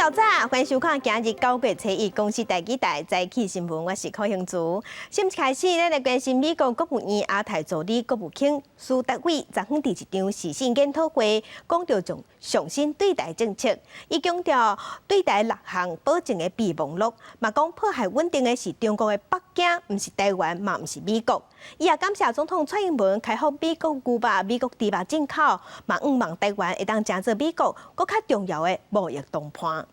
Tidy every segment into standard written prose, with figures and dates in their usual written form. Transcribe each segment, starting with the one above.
透早，歡迎收看今日9月初一公視第幾台早起新聞，我是柯興珠。新聞開始，咱來關心美國國務院亞太助理國務卿施達偉，昨昏佇一場時事研討會，講著從上新對台政策，伊強調對台六項保證的備忘錄，嘛講破壞穩定的是中國的北京，毋是台灣，嘛毋是美國。伊也感謝總統蔡英文開放美國牛肉、美國豬肉進口，嘛向望台灣會當成做美國閣較重要的貿易同伴。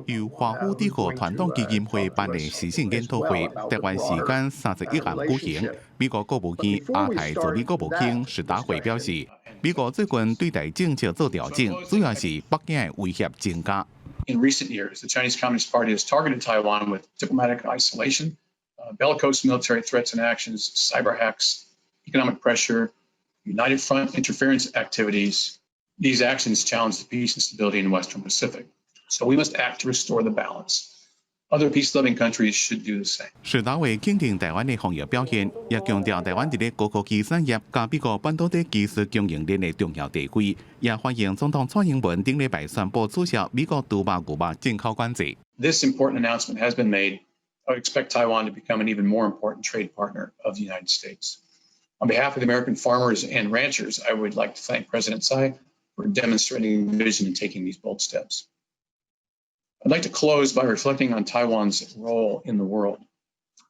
由華府智庫傳統基金會辦的時事研討會，台灣時間31暗舉行。美國國務院亞太助理國務卿史達偉表示，美國最近對台政策做調整，主要是北京的威脅增加。 In recent years, the Chinese Communist Party has targeted Taiwan with diplomatic isolation, bellicose military threats and actions, cyber hacks, economic pressure, united front interference activities. These actions challenge the peace and stability in the Western Pacific. So we must act to restore the balance. Other peace-loving countries should do the same. 史達偉肯定台灣的防疫表現，也強調台灣佇咧高科技產業佮美國半導體技術供應鏈的重要地位，也歡迎總統蔡英文頂禮拜宣布取消美國豬肉、牛肉進口管制。 This important announcement has been made. I would expect Taiwan to become an even more important trade partner of the United States. On behalf of the American farmers and ranchers, I would like to thank President Tsai for demonstrating vision and taking these bold steps. I'd like to close by reflecting on Taiwan's role in the world.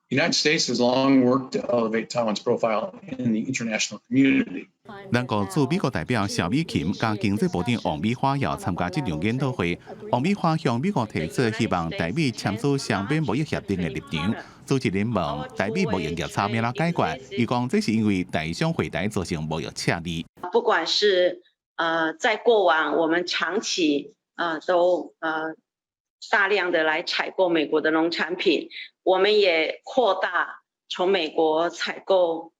The United States has long worked to elevate Taiwan's profile in the international community. 南國駐美國代表蕭美琴佮經濟部長王美花也參加這場研討會。王美花向美國提出希望台美簽署雙邊貿易協定的立場。主持人問台美貿易逆差欲按怎解決，伊講這是因為台商回台造成貿易赤字。不管是在過往，我們長期都大量的來採購美國的農產品，我們也擴大從美國採購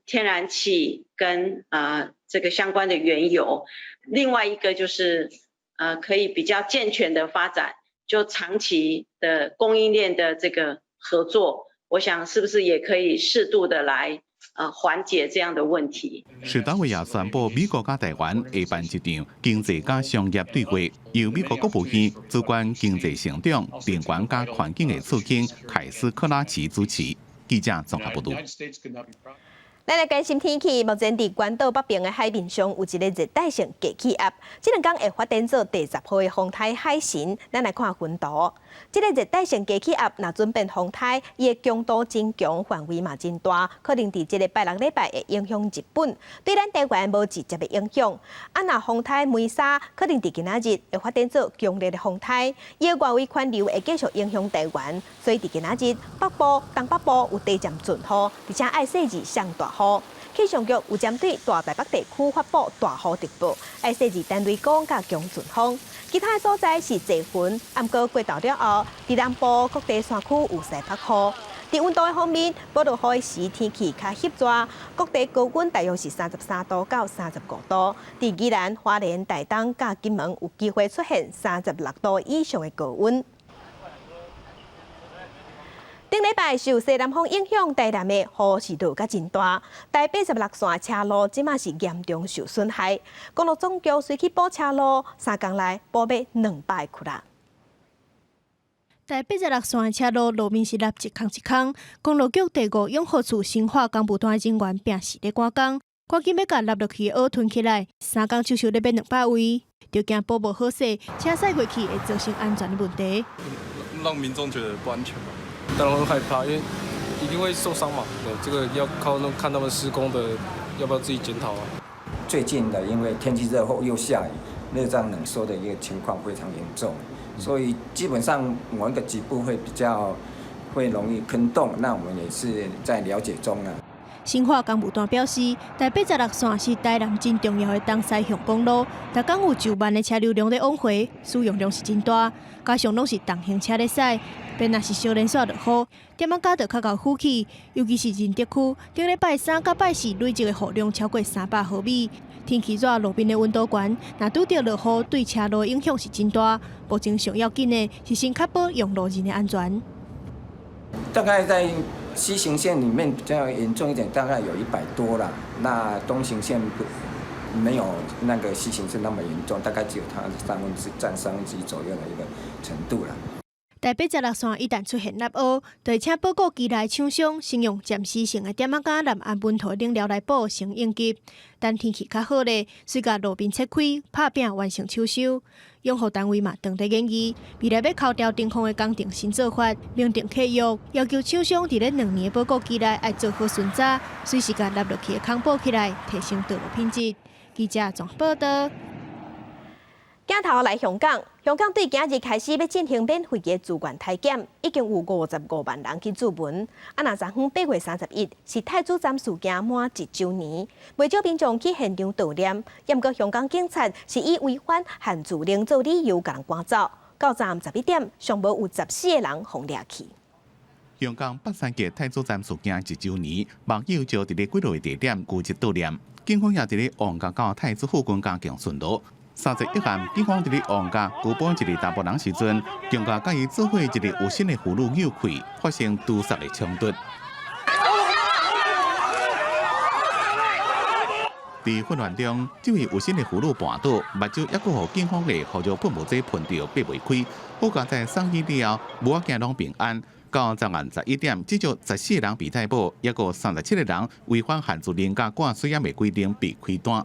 天然氣跟這個相關的原油。另外一個就是可以比較健全的發展，就長期的供應鏈的這個合作，我想是不是也可以適度的來緩解這樣的問題。史達偉也宣布，美國佮台灣會辦一場經濟佮商業對話，由美國國務院主管經濟成長、能源佮環境的次卿凱斯克拉奇主持。記者綜合報導。咱來關心天氣，目前佇關島北邊的海面上有一个熱帶性低氣壓，這兩工會發展做第十號的風颱海神。咱來看雲圖，這个熱帶性低氣壓若轉變風颱，伊的強度真強，範圍嘛真大，可能佇這个拜六禮拜會影響日本，對咱台灣無直接的影響。啊，若風颱梅沙可能佇今仔日會發展做強烈的風颱，伊的外圍環流會繼續影響台灣，所以佇今仔日北部、東北部有低暫陣雨，而且愛細膩上大雨。氣象局有針對大台北地區發布大雨特報，愛細膩等雷公佮強陣風。其他的所在是濟雲，毋過過晝了後，佇南部各地山區有西北雨。佇溫度的方面，欲落雨時天氣較翕熱，各地高溫大約是33度到35度。佇宜蘭、花蓮、台東佮金門有機會出現36度以上的高溫。頂禮拜受西南風影響，台南的雨是落甲真大，台八十六線車路這馬是嚴重受損害。公路總局隨去補車路，3工內補欲200窟啦。台八十六線車路路面是凹一空一空，公路局第五養護處新化工務團人員平時咧趕工，趕緊欲共凹落去的蚵吞起來，3工就收咧欲200位，就驚補無好勢，車駛過去會造成安全的問題。讓民眾覺得不安全嘛？當然會害怕，因為一定會受傷嘛。對，這個要靠那看他們施工的要不要自己檢討啊。最近的因為天氣熱後又下雨，熱脹冷縮的一個情況非常嚴重，所以基本上某一個局部會比較會容易坑洞。那我們也是在了解中啊。新化工務團表示，台八十六線是台南真重要的東西向公路，逐工有上萬的車流量咧往回，使用量是真大，加上攏是重型車咧駛，便若是小連續落雨，點仔加就較𠢕浮起，尤其是仁德區，頂禮拜三佮拜四累積的雨量超過300毫米。天氣熱，路面的溫度懸，若拄著落雨，對車路影響是真大。目前上要緊的是先確保用路人的安全。大概在西行線裡面比較嚴重一點，大概有100多啦。那東行線沒有那個事情是那麼嚴重，大概只有它三分之佔1/3左右的一個程度啦。台八十六線一旦出現凹凹，就會請報告期內廠商先用暫時性的點仔膠南安溫塗冷料來補先應急。等天氣較好咧，隨共路面切開，拍拚完成搶修。養護單位嘛，當咧研議，未來欲抠掉頂風的工程新做法，明定契約，要求廠商佇咧2年的報告期內愛做好巡查，隨時共凹落去的空補起來，提升道路品質。記者綜合報導。鏡頭來香港，香港對今日開始欲進行免費的自願體檢，已經有55萬人去注文。啊，若昨昏8月31是太子站事件滿一週年，袂少民眾去現場悼念。毋過香港警察是以違反限聚令做理由，共人趕走。到昨暗11點，上無有14個人予掠去。香港八三一太子站事件一週年，網友就佇咧幾落個地點聚集悼念。警方也佇咧旺角佮太子附近加強巡邏。31號，警方佇咧旺角拘捕一个查埔人時陣，強共佮伊做伙一个有身的婦女毆開，發生毒殺的衝突。佇混亂中，這位有身的婦女絆倒，目睭猶閣予警方的胡椒噴霧劑噴著，擘袂開。好佳哉送醫了後，無要緊攏平安。到昨暗11點，至少14個人被逮捕，猶閣37個人違反限聚令佮掛水罨的規定被開單。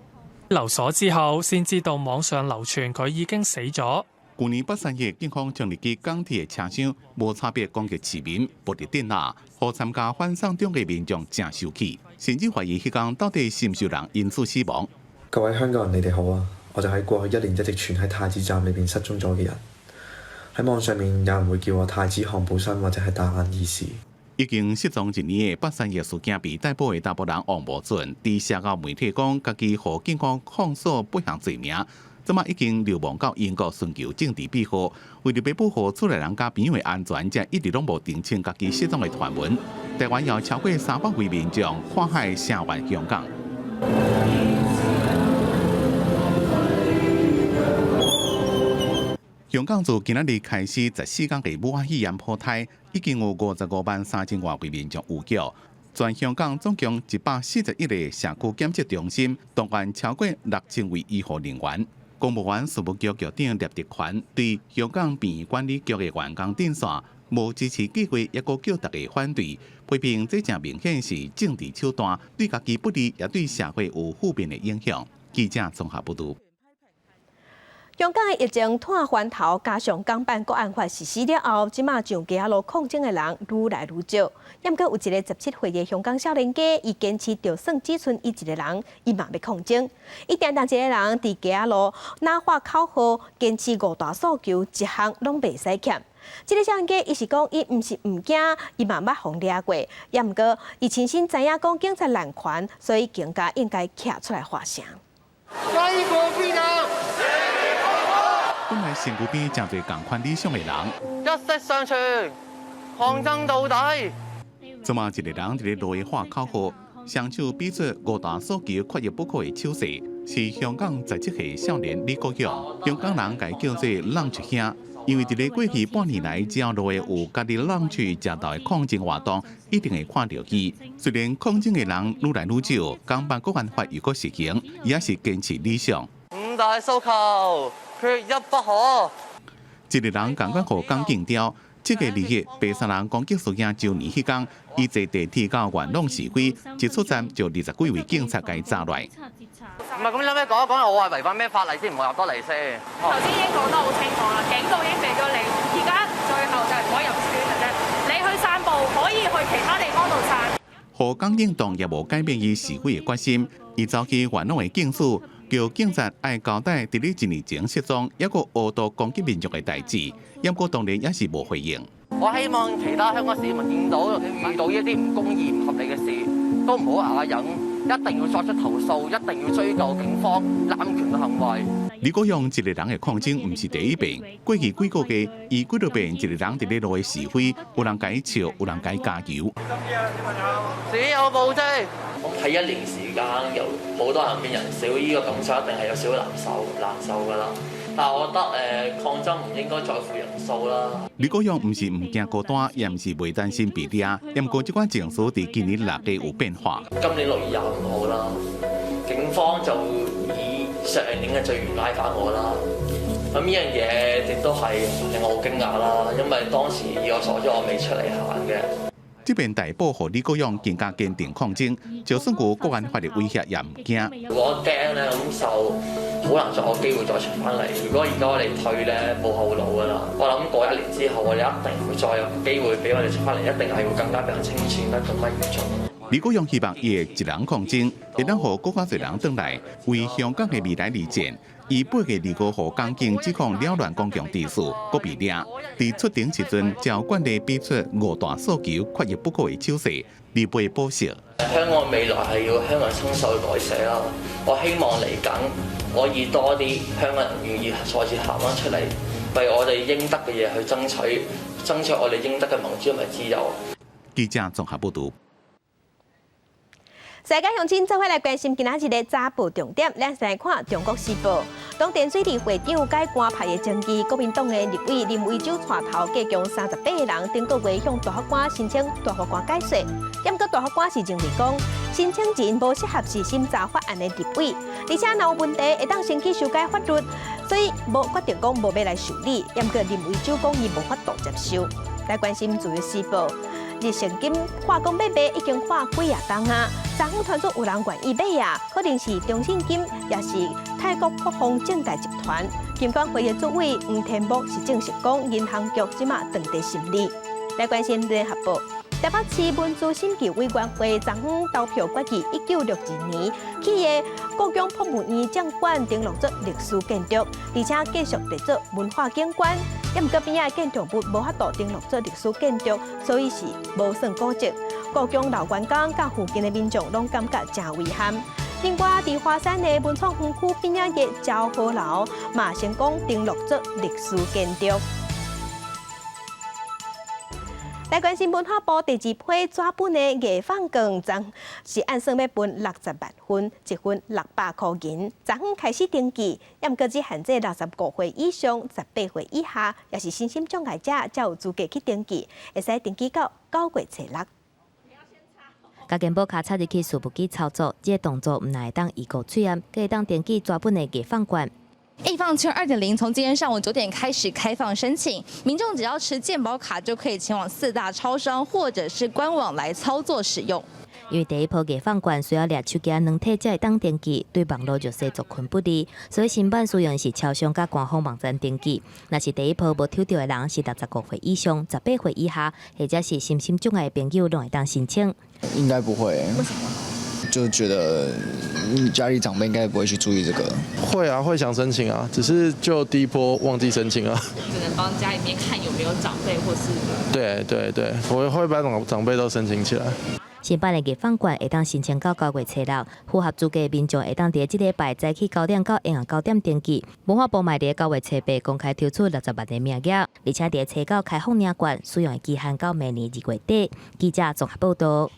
留所之後，先知道網上流傳佢已經死咗。舊年八三一，警方衝入去港鐵的車廂，無差別攻擊市民，暴力鎮壓，予參加反送中的民眾誠受氣，甚至懷疑彼工到底是毋是有人因此死亡。各位香港人，你哋好啊！我就喺過去一年一直存喺太子站裏邊失蹤咗嘅人。喺網上面有人會叫我太子漢堡生或者係大眼義士。已經失蹤一年的八三一事件被逮捕的查埔人王某俊，佇社交媒體講，家己予警方控訴八項罪名，這馬已經流亡到英國尋求政治庇護。為著欲保護厝內人佮朋友的安全，才一直攏無澄清家己失蹤的傳聞。台灣有超過300位民眾跨海聲援香港。香港自今仔日開始14天的武漢肺炎普篩，已經有55萬3千外位民眾有叫。全香港總共141個社區檢測中心，動員超過6000位醫護人員。公務員事務局局長聶德權對香港病院管理局的員工診線無支持計劃，猶閣叫大家反對，批評這誠明顯是政治手段，對家己不利，也對社會有負面的影響。記者綜合報導。香港的疫情拖翻頭，加上港版國安法實施了後，這馬上街仔路抗爭的人愈來愈少。毋過有一個17歲的香港少年家，伊堅持就算只賰伊一个人，伊嘛欲抗爭。伊定定一个人佇街仔路呐喊口號，堅持五大訴求，一項攏袂使欠。這个少年家，伊是講伊毋是毋驚，伊嘛捌予掠過，也毋過伊親身知影講警察濫權，所以更加應該徛出來發聲。本來身軀邊誠濟仝款理想的人，一息尚存，抗爭到底。這馬一个人佇咧路下喊口號，雙手比出五大訴求缺一不可的手勢，是香港17歲少年李國勇。香港人共伊叫做浪出兄，因為佇咧過去半年來，只要路下有家己浪出食到的抗爭活動，一定會看著伊。雖然抗爭的人愈來愈少，港版國安法又閣實行，伊也是堅持理想。五大訴求，缺一不可。一个人仝款予港警刁，這个2月白衫人攻擊事件週年彼工，伊坐地鐵到元朗示威，一出站就20幾位警察共伊紮來。唔係咁，你有咩講一講？我係違反咩法例先唔會入得嚟先？頭先已經講得好清楚啦，警告已經俾咗你，而家最後就係唔可以入村嘅啫。你去散步可以去其他地方度散。予港警當也無改變伊示威的決心，伊走去元朗的警署。叫警察愛交代佇咧一年前失蹤，猶閣惡毒攻擊民眾的代誌，毋過當然也是無回應。我希望其他香港市民見到遇到一啲唔公義、唔合理嘅事，都唔好啞忍，一定要作出投訴，一定要追究警方濫權嘅行為。李國勇一個人的抗爭毋是第一遍，過去幾個月，伊幾若遍一個人佇咧路下示威，有人共伊笑，有人共伊加油。只有暴政。咁睇一年時間，由好多人變人少，呢個感受一定係有少少難受，難受㗎啦。但係我覺得抗爭唔應該在乎人數啦。李國勇毋是毋驚孤單，也毋是袂擔心被掠，毋過這款情緒佇今年6月有變化。今年6月25號啦，警方就以年嘅罪嫌拉翻我啦。咁呢樣嘢亦都係令我好驚訝啦，因為當時以我所知我未出嚟行嘅。這遍逮捕予李國勇更加堅定抗爭，就算有國安法的威脅也毋驚。如果驚咧，咁就好難再有機會再出翻嚟。如果而家我哋退咧，冇後路噶啦。我諗過一年之後，我哋一定會再有機會俾我哋出翻嚟，一定係會更加俾人清算得更加嚴重。李國勇希望伊的一人抗爭，會當予閣較濟人轉來為香港的未來而戰。伊8月25號港警指控擾亂公共秩序，閣被掠。佇出庭時陣，照慣例比出五大訴求缺一不可的手勢，離背保釋。香港未來係要香港親手去改寫啦。我希望嚟緊可以多啲香港人願意再次行翻出嚟，為我哋應得嘅嘢去爭取，爭取我哋應得嘅民主同埋自由。記者綜合報導。世界鄉親做伙來關心今仔日的早報重點，咱先來看《中國時報》。當田水利會長改官派的爭議，國民黨的立委林為洲帶頭共共38個人，頂個月向大法官申請大法官解說。毋過大法官是認為講，申請人無適合是審查法案的立委，而且若有問題會當先去修改法律，所以無決定講無欲來受理。毋過林為洲講伊無法度接受。來關心《自由時報》。日盛金化工欲賣已經化幾仔冬啊！昨昏傳出有人願意買啊，可能是中信金，抑是泰國國豐正大集團。金管會的主委黃天牧是證實講，銀行局這馬正佇審理。來關心聯合報，台北市文資審計委員會昨昏投票決議，1962年起的故宮博物院掌館登錄做歷史建築，而且繼續列做文化景觀。毋過邊仔的建築物無法度登錄做歷史建築，所以是無算古蹟。故宮老員工佮附近的民眾攏感覺誠遺憾。另外，佇華山的文創園區邊仔的昭和樓，嘛成功登錄做歷史建築。來關心文化部第二批紙本的藝放券，昨是按算欲分60萬份，一份600箍銀。昨昏開始登記，毋過只限制65歲以上、18歲以下，抑是身心障礙者才有資格去登記，會使登記到9月初六。共健保卡插入去伺服機操作，這個動作毋但會當移過喙罨，閣會當登記紙本的藝放券。藝放券2.0從今天上午9點開始開放申請，民眾只要持健保卡就可以前往四大超商或者是官網來操作使用。因為第一波藝放券需要掠手機軟體才會當登記，對網路弱勢族群不利，所以新版使用是超商佮官方網站登記。若是第一波無抽著的人是65歲以上、18歲以下，或者是身心障礙的朋友，攏會當申請。應該不會。為什麼？就覺得家裡長輩應該不會去注意這個。會啊，會想申請啊，只是就第一波忘記申請啊。只能幫家裡面看有沒有長輩或是。對對對，我會把長輩都申請起來。新版的藝放券會當申請到9月初六，符合資格的民眾會當佇這禮拜早起9點到下昏9點登記。文化部嘛佇9月初八公開抽取60萬個名額，而且佇初九開放領券，使用的期限到明年2月底。記者綜合報道。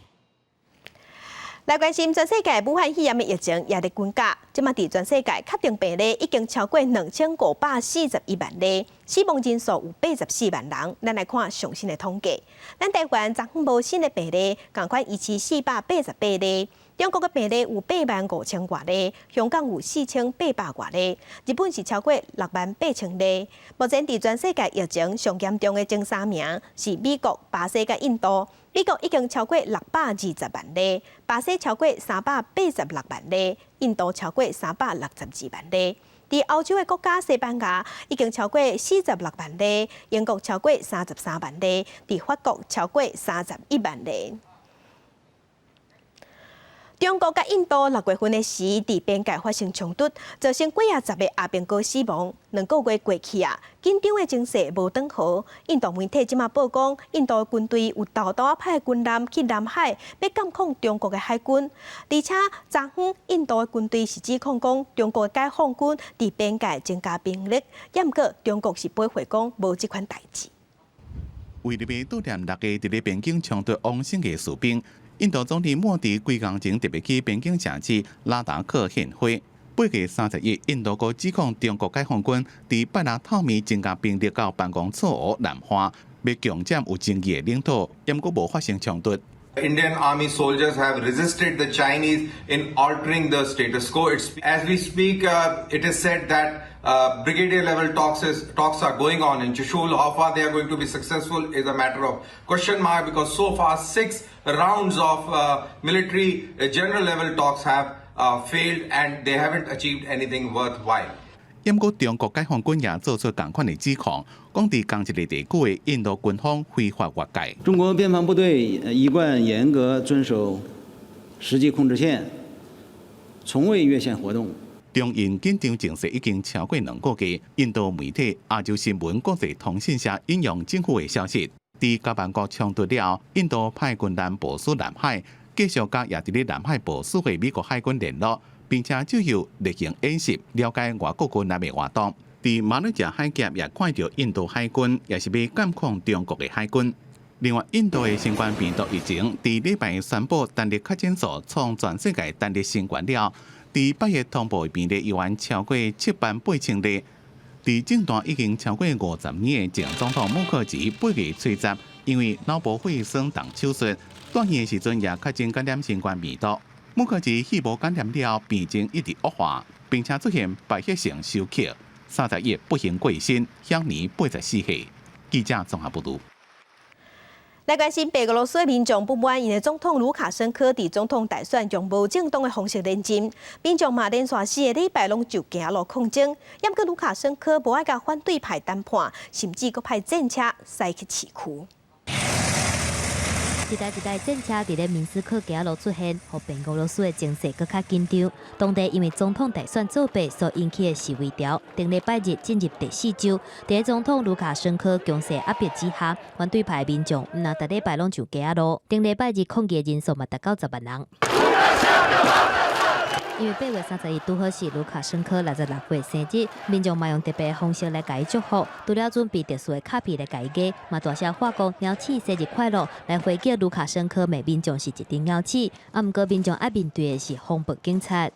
來關心全世界武漢肺炎的疫情也佇滾價，這馬佇全世界確定病例已經超過2541萬例，死亡人數有84萬人。咱來看上新的統計，咱台灣昨昏無新的病例，仝款維持488例。中國的病例有8萬5千外例，香港有4800外例，日本是超過6萬8千例。目前佇全世界疫情上嚴重的前三名是美國、巴西佮印度。美國已經超過620萬例，巴西超過386萬例，印度超過362萬例。佇歐洲的國家西班牙已經超過46萬例，英國超過33萬例，佇法國超過31萬例。中國佮印度6月份的時，佇邊界發生衝突，造成幾仔十个阿兵哥死亡。2個月過去啊，緊張的情勢無轉好。印度媒體這馬報講，印度軍隊有偷偷派軍艦去南海，欲監控中國的海軍。而且昨昏，印度的軍隊是指控講，中國的解放軍佇邊界增加兵力，毋過中國是駁回講無這款代誌。為著欲悼念六个佇咧邊境衝突往生的士兵，印度總理莫迪幾工前特別去邊境城市拉達克獻花。8月31，印度閣指控中國解放軍佇拜拉透米增加兵力到班公錯湖南岸，欲強佔有爭議的領土，毋過無發生衝突。Indian Army soldiers have resisted the Chinese in altering the status quo. As we speak, it is said that brigadier level talks are going on in Chushul. How far they are going to be successful is a matter of question mark because so far six rounds of military general level talks have failed and they haven't achieved anything worthwhile. 毋過中國解放軍也做出仝款的指控，講佇仝一個地區的印度軍方非法越界。中國邊防部隊一貫嚴格遵守實際控制線，從未越線活動。中印緊張情勢已經超過2個月。印度媒體亞洲新聞國際通訊社引用政府的消息，佇共萬國衝突了，印度派軍艦部署南海，繼續佮也佇咧南海部署的美國海軍聯絡，並且藉由例行演習了解外國軍艦的活動。佇馬六甲海峽也看著印度海軍，也是欲監控中國的海軍。另外，印度的新冠病毒疫情佇禮拜宣布單日確診數創全世界單日新懸了。佇8月通報的病例依然超過7萬8千例。佇政壇已經超過50年的前總統穆克吉8月初10，因為腦部血栓動手術，住院的時陣也確診感染新冠病毒。穆克吉肺部感染了，病情一直惡化，並且出現敗血性休克，31不幸過身，享年84歲。記者綜合報導。來關心白俄羅斯的民眾不滿，𪜶的總統盧卡申科佇總統大選用無正當的方式連任，民眾嘛連續4個禮拜攏上街路抗爭。毋過盧卡申科無愛佮反對派談判，甚至閣派戰車駛去市區。一台一台戰車佇咧明斯克街路出現，予白俄羅斯的情勢閣較緊張。當地因為總統大選作弊所引起的示威潮，頂禮拜日進入第四週。佇總統盧卡申科強勢壓迫之下，反對派民眾毋但逐禮拜攏上街路，頂禮拜日抗議的人數嘛達到10萬人。因為8月31拄好是盧卡申科66歲生日，民眾嘛用特別的方式來共伊祝福。除了準備特殊的咖啡來共伊啉，嘛大聲喊講“鳥鼠生日快樂”來回擊盧卡申科罵民眾是一陣鳥鼠。啊，毋過民眾愛面對的是風暴警察。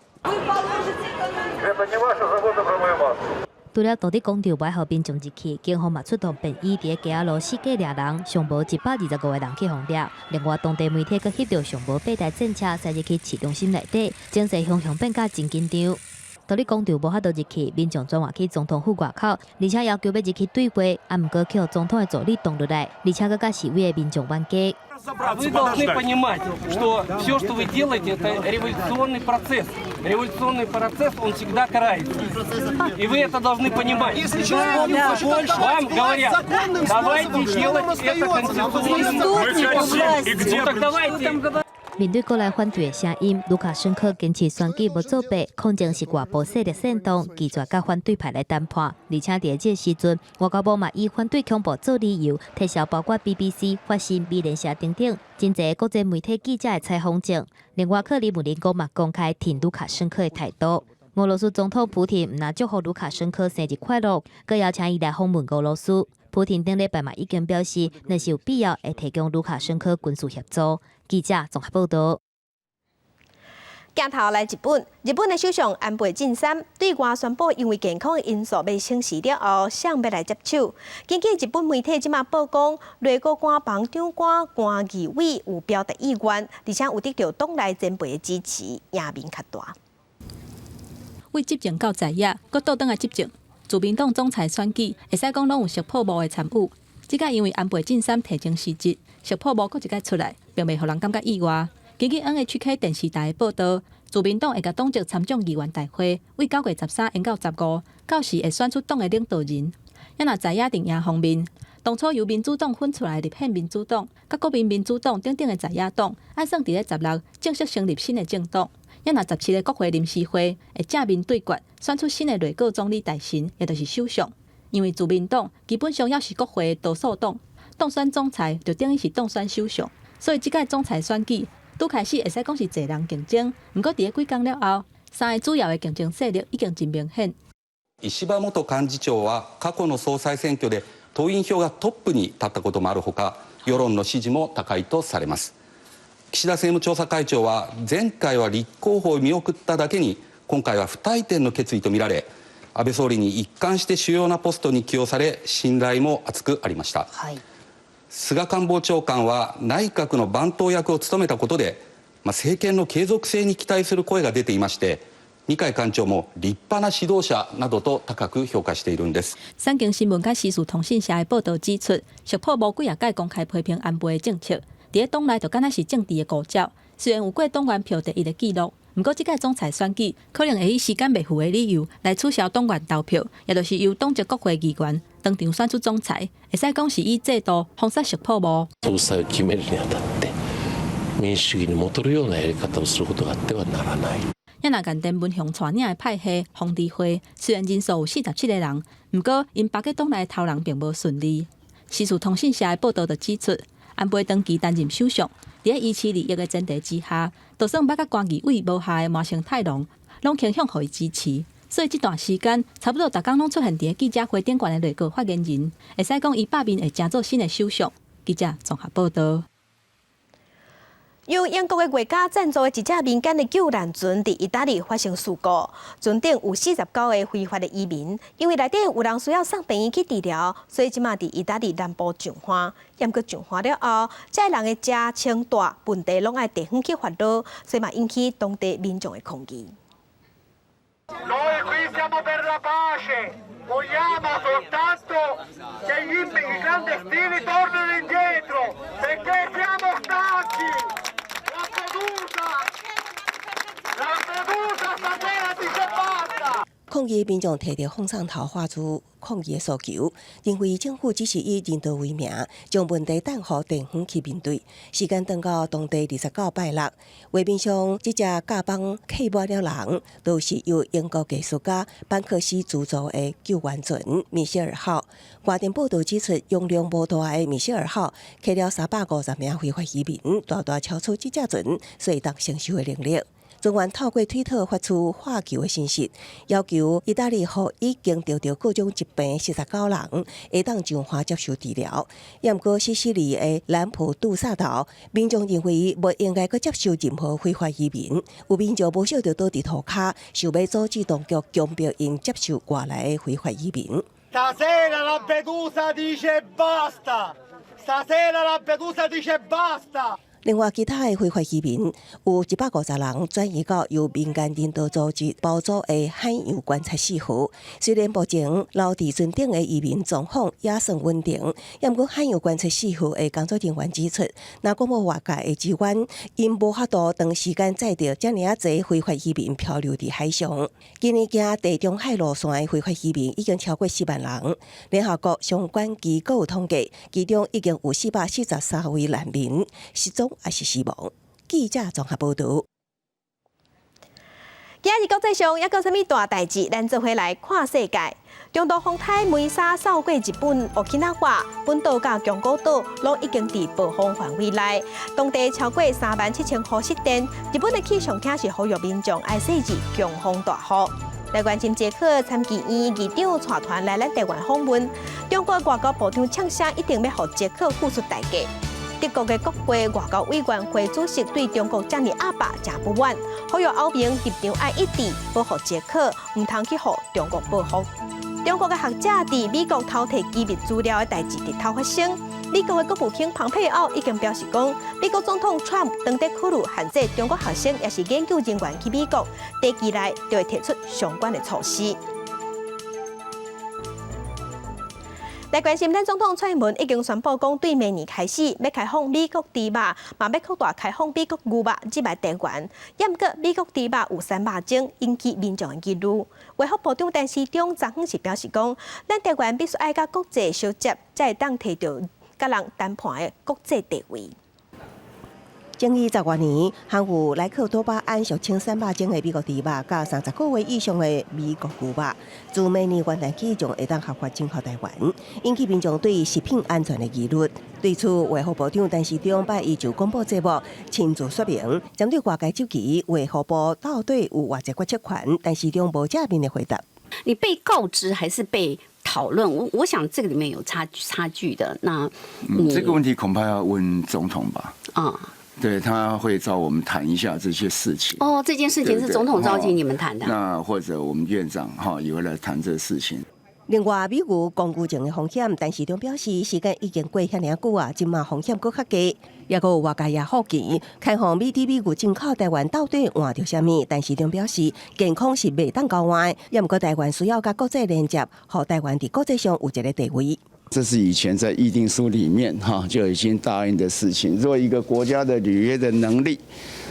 除了獨立廣場無愛予民眾入去，警方嘛出動便衣佇咧街仔路四界掠人，上無125個人去予掠。另外，當地媒體閣翕著上無八台戰車駛入去市中心內底，情勢雄雄變甲真緊張。獨立廣場無法度入去，民眾轉換去總統府外口，而且要求欲入去對話，啊，毋過去予總統的助理擋落來，而且閣佮示威的民眾冤家。 Вы должны понимать, что все, что вы делаете, это революционный процесс. Революционный процесс, он всегда карается. И вы это должны понимать. Если человек не хочет Вам говорят, законным давайте способом, что делать нам это остается? конституционным. Ну так давайте. 面對國內反對的聲音，盧卡申科堅持選舉無作弊，抗爭是外部勢力煽動，拒絕佮反對派來談判。而且佇這個時陣，外交部嘛以反對恐怖做理由，撤銷包括 BBC、法新、美聯社等等真濟國際媒體記者的採訪證。另外，克里姆林宮嘛公開挺盧卡申科的態度。俄羅斯總統普廷毋但祝福盧卡申科生日快樂，閣邀請伊來訪問俄羅斯。普廷頂禮拜嘛已經表示，若是有必要，會提供盧卡申科軍事協助。記者綜合報導。鏡頭來日本，日本的首相安倍晉三對外宣布，因為健康因素欲請辭了後，誰欲來接手？根據日本媒體這馬報講，內閣官房長官菅義偉有表達意願，而且有得著黨內前輩的支持，贏面較大。為執政到在野，閣倒轉來執政，自民黨總裁選舉會使講攏有石破茂的參與。這擺因為安倍晉三提前辭職，石破茂閣一擺出來，並袂予人感覺意外。根據 NHK 電視台的報導，自民黨會共黨籍參眾議員大會，為9月13延到15，到時會選出黨的領導人。猶若在野陣營方面，當初由民主黨分出來的立憲民主黨，佮國民民主黨等等的在野黨，按算佇咧16正式成立新的政黨。猶若17个國會臨時會會正面對決，選出新的內閣總理大臣，也就是首相。因為自民黨基本上猶是國會的多數黨，當選總裁就等於是當選首相，所以這擺總裁選舉拄開始會使講是濟人競爭。毋過佇咧幾工了後，三个主要的競爭勢力已經真明顯。石破元幹事長は過去の総裁選挙で党員票がトップに立ったこともあるほか、世論の支持も高いとされます。岸田政務調査会長は前回は立候補を見送っただけに、今回は不退転の決意とみられ、安倍総理に一貫して主要なポストに起用され、信頼も厚くありました。菅官房長官は内閣の番頭役を務めたことで、まあ、政権の継続性に期待する声が出ていまして、二階幹事長も立派な指導者などと高く評価しているんです。產經新聞佮時事通信社的報導指出，石破茂幾若擺公開批評安倍的政策，佇咧黨內就敢若是政治的誤鳥。雖然有過黨員票第一的記錄，毋過這屆總裁選舉可能會以時間袂符的理由來取消黨員投票，也就是由黨籍國會議員當場選出總裁，會使講是以制度封殺石破茂。総裁を決めるにあたって民主主義に戻るようなやり方をすることがあってはならない。也若共田文雄帶領的派系宏池會，雖然人數有47個人，毋過𪜶罷過黨內頭人並無順利。時事通信社的報導就指出，安倍長期擔任首相，佇咧維持利益的前提之下，就算捌佮關義偉無合的麻生太郎，攏傾向予伊支持。所以這段時間，差不多逐工攏出現佇咧記者會頂懸的內閣發言人，會使講伊罷免會成做新的首相。記者綜合報導。由英國的外交贊助的一隻民間的救難船，佇意大利發生事故，船頂有49個非法的移民，因為內底有人需要送病院去治療，所以這馬佇意大利南部上岸。毋過上岸了後，這人的食穿蹛問題攏愛地方去煩惱，所以嘛引起當地民眾的抗議。 Noi qui siamo per la pace, vogliamo soltanto che gli clandestini tornino indietro, perché siamo stanchi. Lampedusa, Lampedusa stasera dice basta. 抗議民眾提著放送頭發出抗議的訴求，認為政府只是以人道為名，將問題轉予地方去面對。時間轉到當地29拜六，畫面上這隻甲板客滿了人，都是由英國藝術家班克西資助的救援船米歇爾號。外電報導指出，容量無大的米歇爾號客了350名非法移民，大大超出這隻船所會當承受的能力。船員透過推特發出喝救的信息，要求意大利予已經得著各種疾病49人會當上岸接受治療。毋過西西里的蘭普杜薩島民眾認為無應該閣接受任何非法移民，有民眾無少就倒佇塗跤，想欲阻止當局強迫𪜶接受外來的非法移民。 Stasera Lampedusa dice basta! Stasera Lampedusa dice basta! 另外，其他的非法移民有150人轉移到由民間人道組織包租的海洋觀察4號。雖然目前留佇船頂的移民狀況也算穩定，毋過海洋觀察四號的工作人員指出，若講無外界的支援，𪜶無法度長時間載著遮爾仔濟非法移民漂流佇海上。今年經地中海路線的非法移民已經超過4萬人。聯合國相關機構統計，其中已經有443位難民失蹤抑是死亡。記者綜合報導。今日國際上猶閣有啥物大代誌？咱做伙來看世界。中度風颱梅沙掃過日本沖繩本島佮宮古島，攏已經佇暴風範圍內。當地超過3萬7千戶失電。日本的氣象廳是呼籲民眾愛細緻強風大雨。來關心捷克參議院議長帶團來咱台灣訪問，中國外交部長嗆聲一定欲予捷克付出代價。德國的國會外交委員會主席對中國遮爾鴨霸誠不滿，呼籲歐盟立場愛一致，保護捷克，毋通去予中國報復。中國的學者佇美國偷提機密資料的代誌日頭發生，美國的國務卿蓬佩奧已經表示講，美國總統川普當咧考慮限制中國學生抑是研究人員去美國，短期內就會提出相關的措施。來關心，咱總統蔡英文已經宣布講，對明年開始欲開放美國豬肉，嘛欲擴大開放美國牛肉入來台灣。毋過美國豬肉有三肉症，引起民眾的疑慮。衛福部長陳時中昨昏是表示講，咱台灣必須愛佮國際相接，才會當提著佮人談判的國際地位。爭議10外年，含有萊克多巴胺俗稱瘦肉精的美國豬肉，佮30個月以上的美國牛肉，自明年元旦起將會當合法進口台灣，引起民眾對食品安全的疑慮。對此，衛福部長陳時中拜一就廣播節目親自說明，針對外界質疑衛福部到底有偌濟決策權，陳時中無正面的回答。你被告知還是被討論？我想這個裡面有差距的。那這個問題恐怕要問總統吧。啊。對，他會找我們談一下這些事情。哦，這件事情是總統召集你們談的。那或者我們院長哈也會來談這個事情。另外，美牛公牛症的風險，陳時中表示，時間已經過遐爾久啊，這馬風險閣較低。抑閣有外界也好奇，開放美豬美牛進口台灣到底換著啥物？陳時中表示，健康是袂當交換，抑毋過台灣需要佮國際連接，予台灣佇國際上有一个地位。這是以前在議定書裡面哈就已經答應的事情。若一個國家的履約的能力，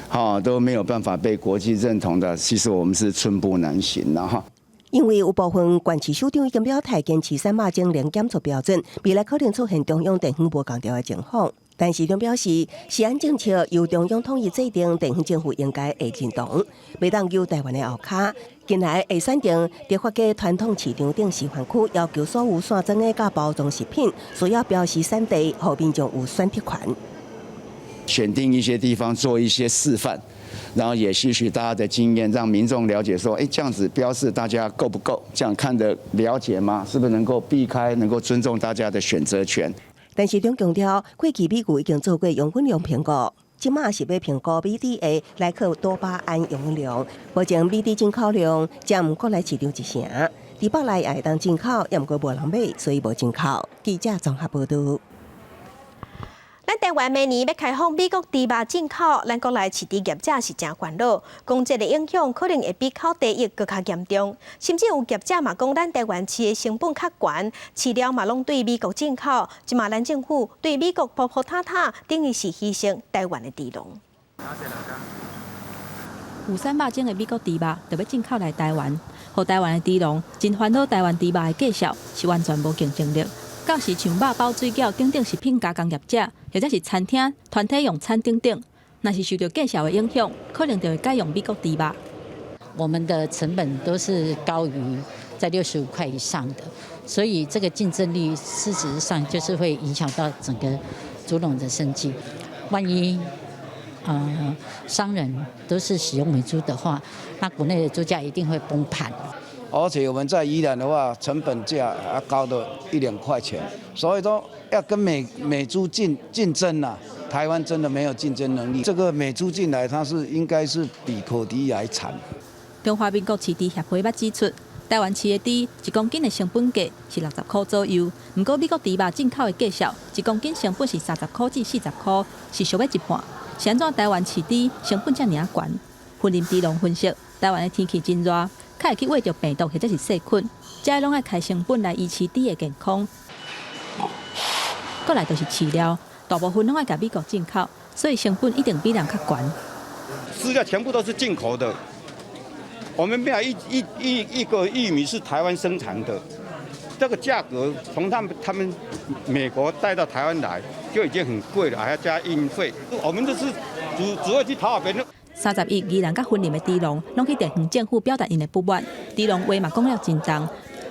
哈都沒有辦法被國際認同的，其實我們是寸步難行的哈。因為有部分縣市首長已經表態堅持瘦肉精零檢出標準，未來可能出現中央地方無仝調的情況。陳時中表示，食安政策由中央統一制定，地方政府應該會認同，袂當揪台灣的後跤。近來會選定德發街傳統市場等示範區，要求所有散裝的佮包裝食品需要標示產地，予民眾有選擇權。選定一些地方做一些示範。然後也吸取大家的經驗，讓民眾了解說，哎，這樣子標示大家夠不夠？這樣看得了解嗎？是不是能夠避開，能夠尊重大家的選擇權？陳時中強調，過去美牛已經做過養分量評估，這馬是欲評估美豬的萊克多巴胺營養量，目前美豬進口量佔國內市場一成，佇北內也會當進口，抑毋過無人買，所以無進口。記者綜合報導。咱台灣明年欲開放美國豬肉進口，咱國內飼豬業者是誠煩惱，講這个影響可能會比口蹄疫閣較嚴重，甚至有業者嘛講，咱台灣飼的成本較懸，飼料嘛攏對美國進口，這馬咱政府對美國鋪鋪塔塔，等於是犧牲台灣的豬農。有瘦肉精的美國豬肉就欲進口來台灣，予台灣的豬農真煩惱。台灣豬肉的價數是完全無競爭力。到時像肉包水餃等等食品加工業者，或者是餐廳團體用餐等等，若是受著價數的影響，可能就會改用美國豬肉。我們的成本都是高於在65塊以上的，所以這個競爭力事實上就是會影響到整個豬農的生計。萬一商人都是使用美豬的話，那國內的豬價一定會崩盤。而且我們在宜蘭的話，成本價還高了一兩塊錢，所以說要跟美豬競爭啊，台灣真的沒有競爭能力。這個美豬進來，它是應該是比口蹄疫還慘。中華民國飼豬協會捌指出，台灣飼的豬一公斤的成本價是60塊左右，毋過美國豬肉進口的價數一公斤成本是30塊至40塊，是俗欲一半。是按怎台灣飼豬成本遮爾仔懸？雲林豬農分析，台灣的天氣真熱，較會去穢著病毒或者是細菌，這攏愛開成本來維持豬的健康。過來就是飼料，大部分攏愛共美國進口，所以成本一定比人較懸。飼料全部都是進口的，我們沒有一個玉米是台灣生產的，這個價格從他們美國帶到台灣來就已經很貴了，還要加運費。我們這是主要去討好別人。31宜蘭佮雲林的豬農，攏去地方政府表達𪜶的不滿。豬農話嘛講了真重，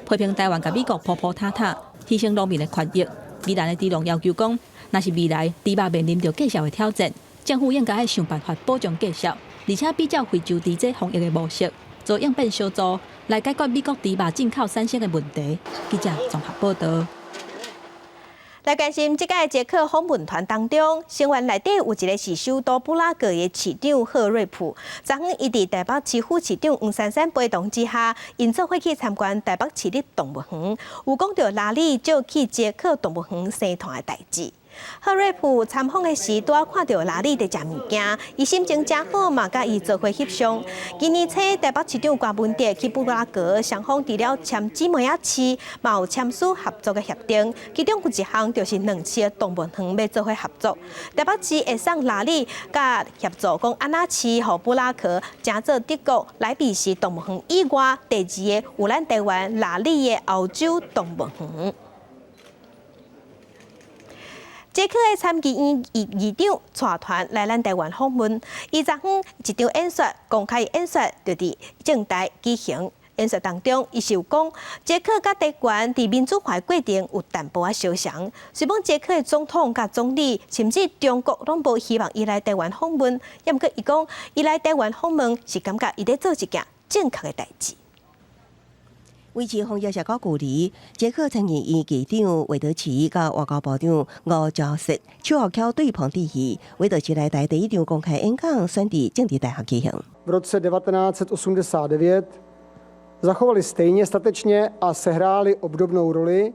批評台灣共美國鋪鋪塔塔，犧牲農民的權益。宜蘭的豬農要求講，若是未來豬肉面臨著價數的挑戰，政府應該愛想辦法保障價數，而且比照非洲豬這防疫的模式，做應變小組來解決美國豬肉進口產生的問題。記者綜合報導。來關心這屆捷克訪問團當中，成員內底有一个是首都布拉格的市長賀瑞普。昨昏伊佇台北市副市長黃珊珊陪同之下，𪜶做伙去參觀台北市立動物園，有講著拉里借去捷克動物園生團的代誌。賀瑞普參訪的時，拄仔看著拉里佇食物件，伊心情誠好嘛，佮伊做伙翕相。今年初，台北市長柯文哲去布拉格，雙方除了簽姊妹仔市，嘛有簽署合作的協定。其中有一項就是兩市的動物園欲做伙合作。台北市會送拉里佮協助講按怎飼予布拉格，成做德國萊比錫動物園以外第二个有咱台灣拉里的歐洲動物園。捷克的參議院議長帶團來咱台灣訪問，伊昨昏一場演說，公開演說就佇政大舉行。演說當中，伊是有講捷克佮台灣佇民主化過程有淡薄仔相像。雖講捷克的總統佮總理，甚至中國攏無希望伊來台灣訪問，抑毋過伊講伊來台灣訪問是感覺伊咧做一件正確的代誌。維持防疫社交距離，捷克參議院議長韋德奇佮外交部長吳釗燮手予翹對碰致意。韋德奇來台第一場公開演講，選佇政治大學舉行。 V roce 1989 Zachovali stejně statečně a sehráli obdobnou roli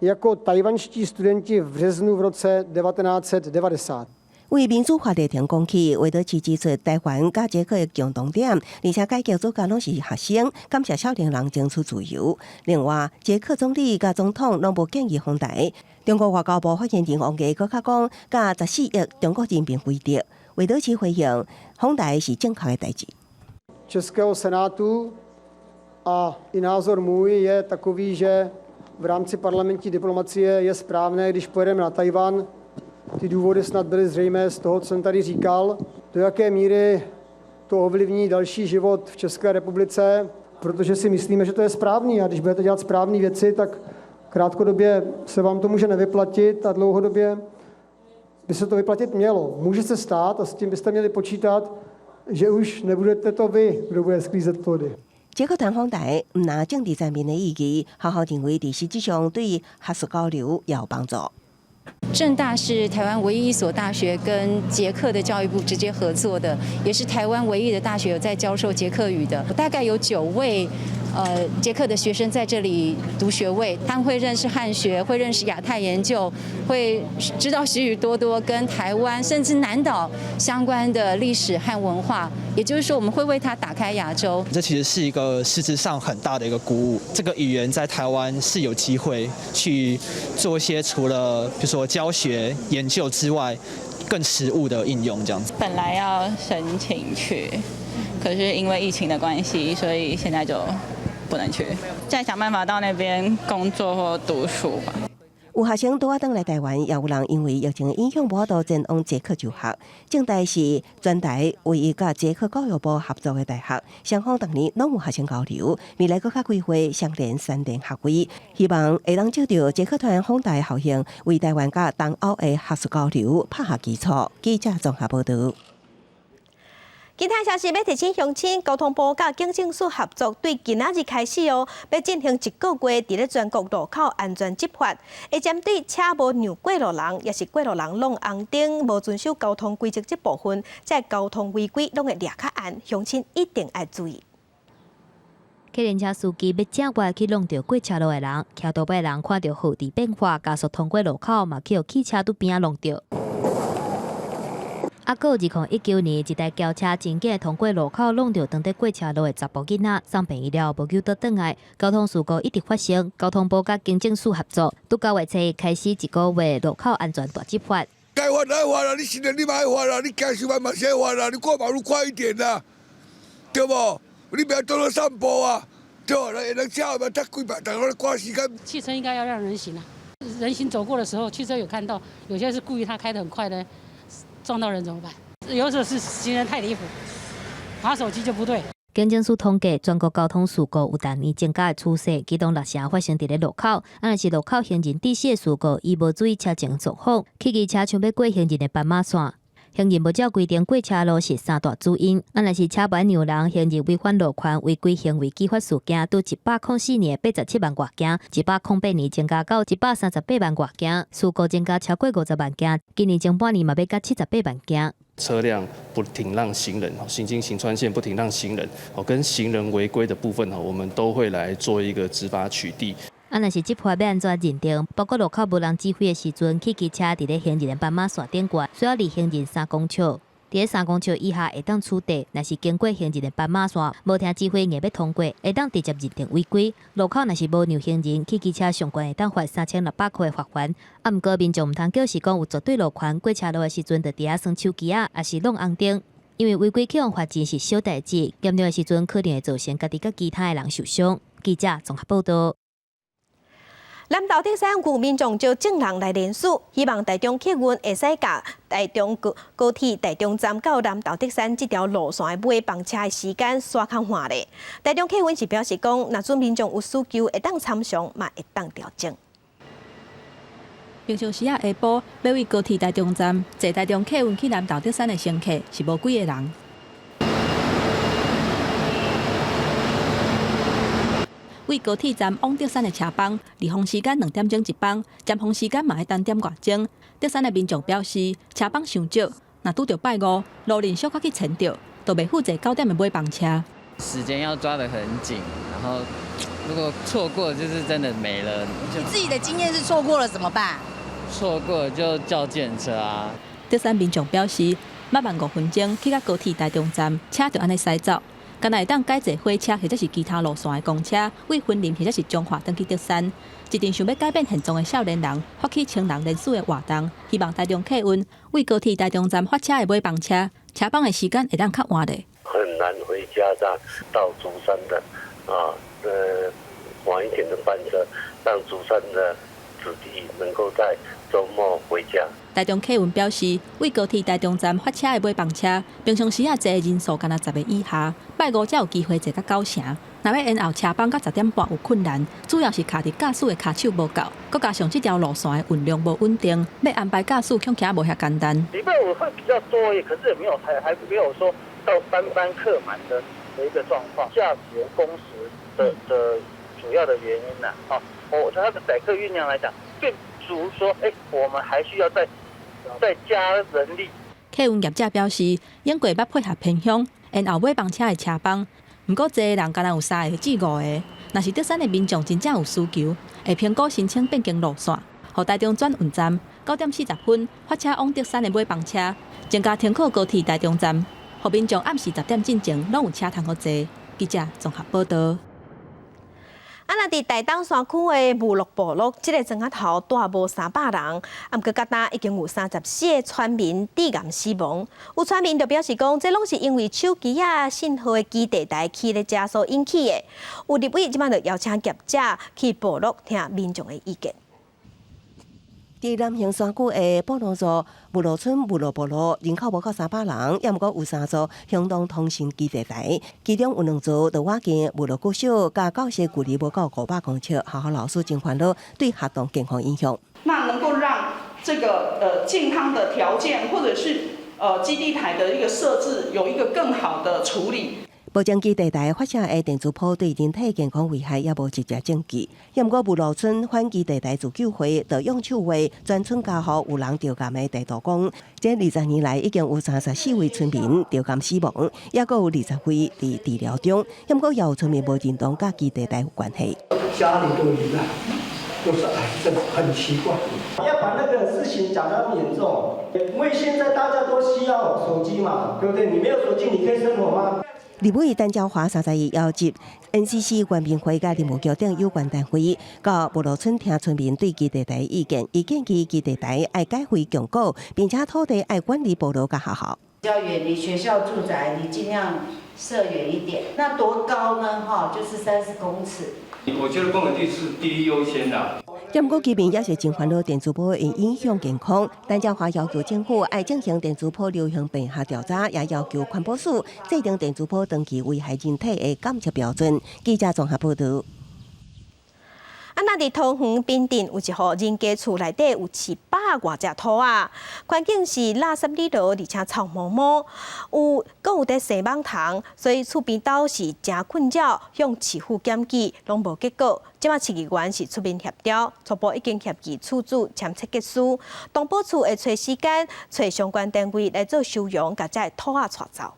jako tajvanští studenti v březnu v roce 1990. 為民主化歷程講起，魏德奇指出，台灣佮捷克的共同點，而且改革主要攏是學生，感謝少年人爭取自由。另外，捷克總理佮總統攏無建議訪台。中國外交部發言人王毅閣較講，佮14億中國人民為敵。魏德奇回應，訪台是正確的代誌。 Českého senátu a i názor můj je takový, že v rámci parlamentní diplomacie je správné, když pojedeme na Tajvan. Ty důvody snad byly zřejmé z toho, co jsem tady říkal. Do jaké míry to ovlivní další život v České republice, protože si myslíme, že to je správný a když budete dělat správné věci, tak krátkodobě se vám to může nevyplatit a dlouhodobě by se to vyplatit mělo. Může se stát, a s tím byste měli počítat, že už nebudete to vy, kdo bude sklízet plody. 捷克團訪台，毋但政治層面的意義，學校認為佇實質上對學術交流也有幫助。政大是台灣唯一一所大學跟捷克的教育部直接合作的，也是台灣唯一的大學有在教授捷克語的。大概有9位捷克的學生在這裡讀學位，他們會認識漢學，會認識亞太研究，會知道許許多多跟台灣甚至南島相關的歷史和文化。也就是說，我們會為他打開亞洲。這其實是一個實質上很大的一個鼓舞。這個語言在台灣是有機會去做一些除了比如說教學研究之外，更實務的應用，這樣子。本來要申請去，可是因為疫情的關係，所以現在就不能去。再想辦法到那邊工作或讀書吧。有學生拄仔轉來台灣，也有人因為疫情的影響，無法度前往捷克就學。政大是全台唯一佮捷克教育部合作的大學，雙方逐年攏有學生交流，未來閣較規劃雙聯三聯學位，希望會當藉著捷克團訪台效應，為台灣佮東歐的學術交流拍下基礎。記者綜合報導。其他消息欲提醒鄉親，交通部佮警政署合作，對今仔日開始哦，欲進行一個月佇咧全國路口安全執法，會針對車無讓過路人，抑是過路人挵紅燈、無遵守交通規則這部分，這交通違規攏會掠較嚴，鄉親一定愛注意。客運車司機欲正彎去挵著過車路的人，騎多擺人看著號誌變化，加速通過路口，嘛去予汽車拄邊仔挵著。啊，閣有2019年，一台轎車真緊通過路口，挵著當佇過車路的查埔囡仔，送病院了後無救倒轉來，交通事故一直發生。交通部佮警政署合作，拄9月初開始一個月路口安全大執法。該罰愛罰啦，你行人你嘛愛罰啦，你駕駛員嘛是愛罰啦，你過馬路快一點啦，對無？你不要多多散步啊，對無？人車嘛，才幾百，逐家咧趕時間。汽車應該要讓人行啊，人行走過的時候，汽車有看到，有些是故意他開得很快的。撞到人怎麼辦？有時候是行人太離譜，滑手機就不對。警政署統計，全國交通事故有逐年增加的趨勢，其中6成發生佇咧路口。啊，若是路口行人致死的事故，伊無注意車前狀況，汽機車想欲過行人的斑馬線，行人無照規定過車路是三大主因。啊，若是車無愛讓人，行人違反路權違規行為，紀罰事件，對104年87萬外件，108年增加到138萬外件，事故增加超過50萬件。今年前半年嘛欲到78萬件。車輛不停讓行人，行經行穿線不停讓行人，哦，跟行人違規的部分，我們都會來做一個執法取締。啊，若是執法欲按怎認定？包括路口無人指揮的時陣，汽機車佇咧行人的斑馬線頂懸，需要離行人3公尺。佇咧3公尺以下會當取締。若是經過行人的斑馬線，無聽指揮硬欲通過，會當直接認定違規。路口若是無讓行人，汽機車上懸會當罰3600塊的罰鍰。啊，毋過民眾毋通叫是講有絕對路權過車路的時陣，就佇遐耍手機仔，抑是挵紅燈。因為違規去予罰錢是小代誌，嚴重的時陣可能會造成家己佮其他的人受傷。記者綜合報導。南投竹山有民眾招眾人來聯署，希望台中客運會使共台中高鐵台中站到南投竹山這條路線的尾班車的時間徙較緩咧。台中客運是表示講，若準民眾有需求，會當參詳，嘛會當調整。平常時仔下晡，欲對高鐵台中站坐台中客運去南投竹山的乘客是無幾个人。對高鐵站往竹山的車班，離峰時間2點鐘一班，尖峰時間嘛愛單點外鐘。竹山的民眾表示，車班傷少，若拄著拜五，路人小可去前著，就袂赴坐9點的尾班車。時間要抓得很緊，然後如果錯過就是真的沒了。你自己的經驗是錯過了怎麼辦？錯過就叫計程車啊。竹山民眾表示，猶慢5分鐘去到高鐵台中站，車就按呢駛走，敢若會當改坐火車或者是其他路線的公車，對雲林或者是彰化轉去竹山。一陣想欲改變現狀的少年人發起千人聯署的活動，希望台中客運對高鐵台中站發車的尾班車，車班的時間會當較晚咧。很難回家的到竹山的啊，晚一點的班車，讓竹山的子弟能夠在週末回家。台中客運表示，對高鐵台中站發車的尾班車，平常時仔坐的人數干焦10個以下，拜五才有機會坐到九成。若欲延後車班到10點半有困難，主要是卡佇駕駛的跤手無夠，閣加上這條路線的運量無穩定，欲安排駕駛恐驚無遐簡單。禮拜五會比較多，可是也沒有還沒有說到班班客滿的一個狀況。駕駛員工時的主要的原因啦，啊，我從它的載客運量來講，並不如說，我們還需要再加人力。客運業者表示，應過捌配合偏鄉，延後尾班車的車班。毋過坐的人干焦有三個至五個。若是竹山的民眾真正有需求，會評估申請變更路線，予台中轉運站9點40分發車往竹山的尾班車，增加停靠高鐵台中站，予民眾暗時10點進前攏有車通予坐。記者綜合報道。啊，若佇台東山區的武祿部落，這个莊仔頭蹛無300人，啊，毋過到今已經有34個村民致癌死亡。有村民就表示講，這攏是因為手機仔信號的基地台起咧遮所引起的。有立委這擺就邀請業者去部落聽民眾的意見。佇南橫山區的布農族武祿村武祿部落人口無夠300人，猶毋過有三座行動通訊基地台，其中有兩座佇倚近武祿國小，佮教室距離無夠500公尺，學校老師真煩惱對學童健康影響。那能夠讓這個健康的條件，或者是基地台的一個設置，有一個更好的處理。目前基地台發射的電磁波對人體健康危害猶無直接證據。猶毋過武祿村反基地台自救會就用手畫全村家戶有人著癌的地圖講，這20年來已經有34位村民著癌死亡，猶閣有20位佇治療中。猶毋過也有村民無認同佮基地台有關係。家裡都罹難，都是癌症，很奇怪。要把那個事情講得那麼嚴重，因為現在大家都需要手機嘛，對不對？你沒有手機，你可以生活嗎？立委陳昭華31邀集 NCC 原民會佮林務局等有關單位，到武祿村聽村民對基地台意見，伊建議基地台愛改廢強固，並且土地愛遠離部落佮學校。要遠離學校住宅，你盡量設遠一點。那多高呢？哈，就是30公尺。我覺得公有地是第一優先的。毋過居民也是真煩惱電磁波會影響健康。陳昭華要求政府愛進行電磁波流行病學調查，也要求環保署制定電磁波長期危害人體的檢測標準。記者綜合報道。啊，若佇桃園平鎮有一戶人家厝內底有飼百外隻兔仔，環境是垃圾裡頭，而且臭毛毛，有閣有佇生蠓蟲，所以厝邊兜是誠困擾，向市府檢舉攏無結果。這擺市議員是出面協調，初步已經協議厝主簽切結書，動保處會揣時間揣相關單位來做收容，共這兔仔帶走。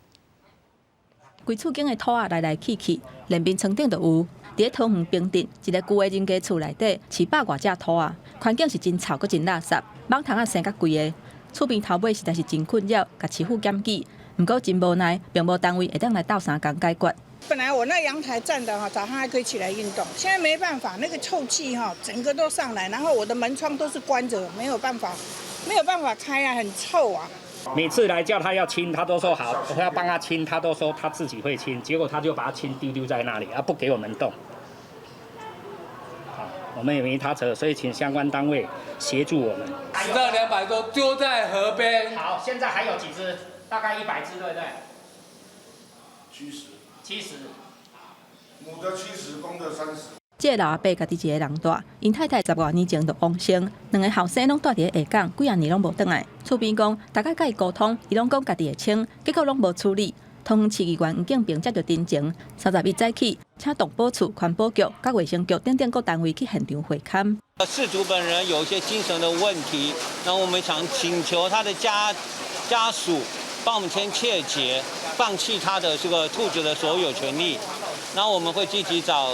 規厝間的兔仔來來去去，連面床頂都有。佇咧桃園平鎮一個舊的人家厝內底，飼百外隻兔仔，環境是真臭，閣真垃圾，蠓蟲仔生甲規个。厝邊頭尾實在是真困擾，共市府檢舉，毋過真無奈，並無單位會當來鬥相共解決。本來我那陽台站的哈，早上還可以起來運動，現在沒辦法，那個臭氣哈，整個都上來，然後我的門窗都是關着，沒有辦法，沒有辦法開啊，很臭啊。每次來叫他要清，他都說好，我要幫他清，他都說他自己會清，結果他就把它清丟丟在那裡，啊，不給我們動。好，我們也沒他轍，所以請相關單位協助我們。死到200多，丟在河邊。好，現在還有幾隻？大概100隻，對不對？ 70。 70。母的70，公的30。這個老阿伯家己一個人蹛，𪜶太太十外年前就往生，兩个後生攏蹛佇咧下港，幾仔年攏無轉來。厝邊講，逐擺佮伊溝通，伊攏講家己會清，結果攏無處理。桃園市議員黃敬平接著陳情，31早起，請動保處、環保局、佮衛生局等等各單位去現場會勘。事主本人有一些精神的問題，那我們想請求他的家屬幫我們簽切結，放棄他的這個兔子的所有權利。那我們會積極找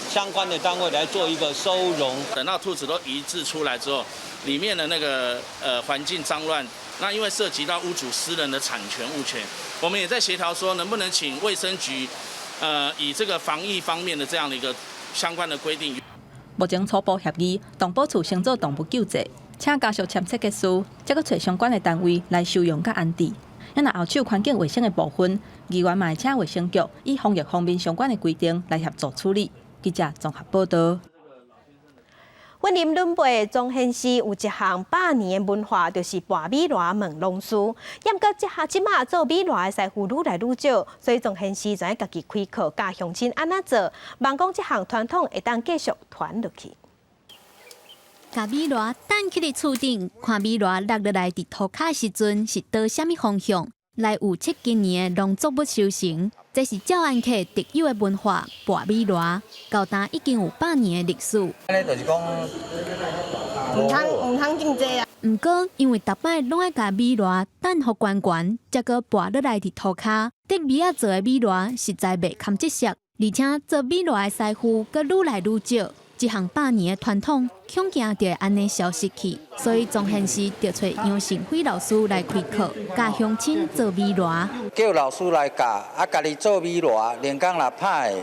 相關的單位來做一個收容。等到兔子都移置出來之後，裡面的那個環境髒亂，那因為涉及到屋主私人的產權物權，我們也在協調說，能不能請衛生局，以這個防疫方面的這樣的一個相關的規定。目前初步協議，動保處先做動物救濟，請家屬簽切結書，再閣揣相關的單位來收容佮安置。啊若後手環境衛生的部分，議員嘛會請衛生局以防疫方面相關的規定來協助處理。記者綜合報道。雲林崙背總憲寺有一項百年的文化，就是跋米箩問龍師。毋過這下這馬做米箩的師傅愈來愈少，所以總憲寺就愛家己開課教鄉親按怎做，望講這項傳統會當繼續傳落去。共米箩擲去佇厝頂，看米箩落落來佇塗跤時陣是佗啥物方向，來預測今年的農作物收成。這是詔安客特有的文化，跋米箩，到今已經有100年的歷史。按呢就是講，毋通毋通種這啊。毋過，因為逐擺攏愛共米箩擲予懸懸，才閣跋落來佇塗跤，竹米仔做的米箩實在袂堪得惜，而且做米箩的師傅閣愈來愈少。這項百年的傳統，恐驚就會按呢消失去，所以總憲寺就揣楊成輝老師來開課，教鄉親做米箩。叫老師來教，啊，家己做米箩，連工若歹，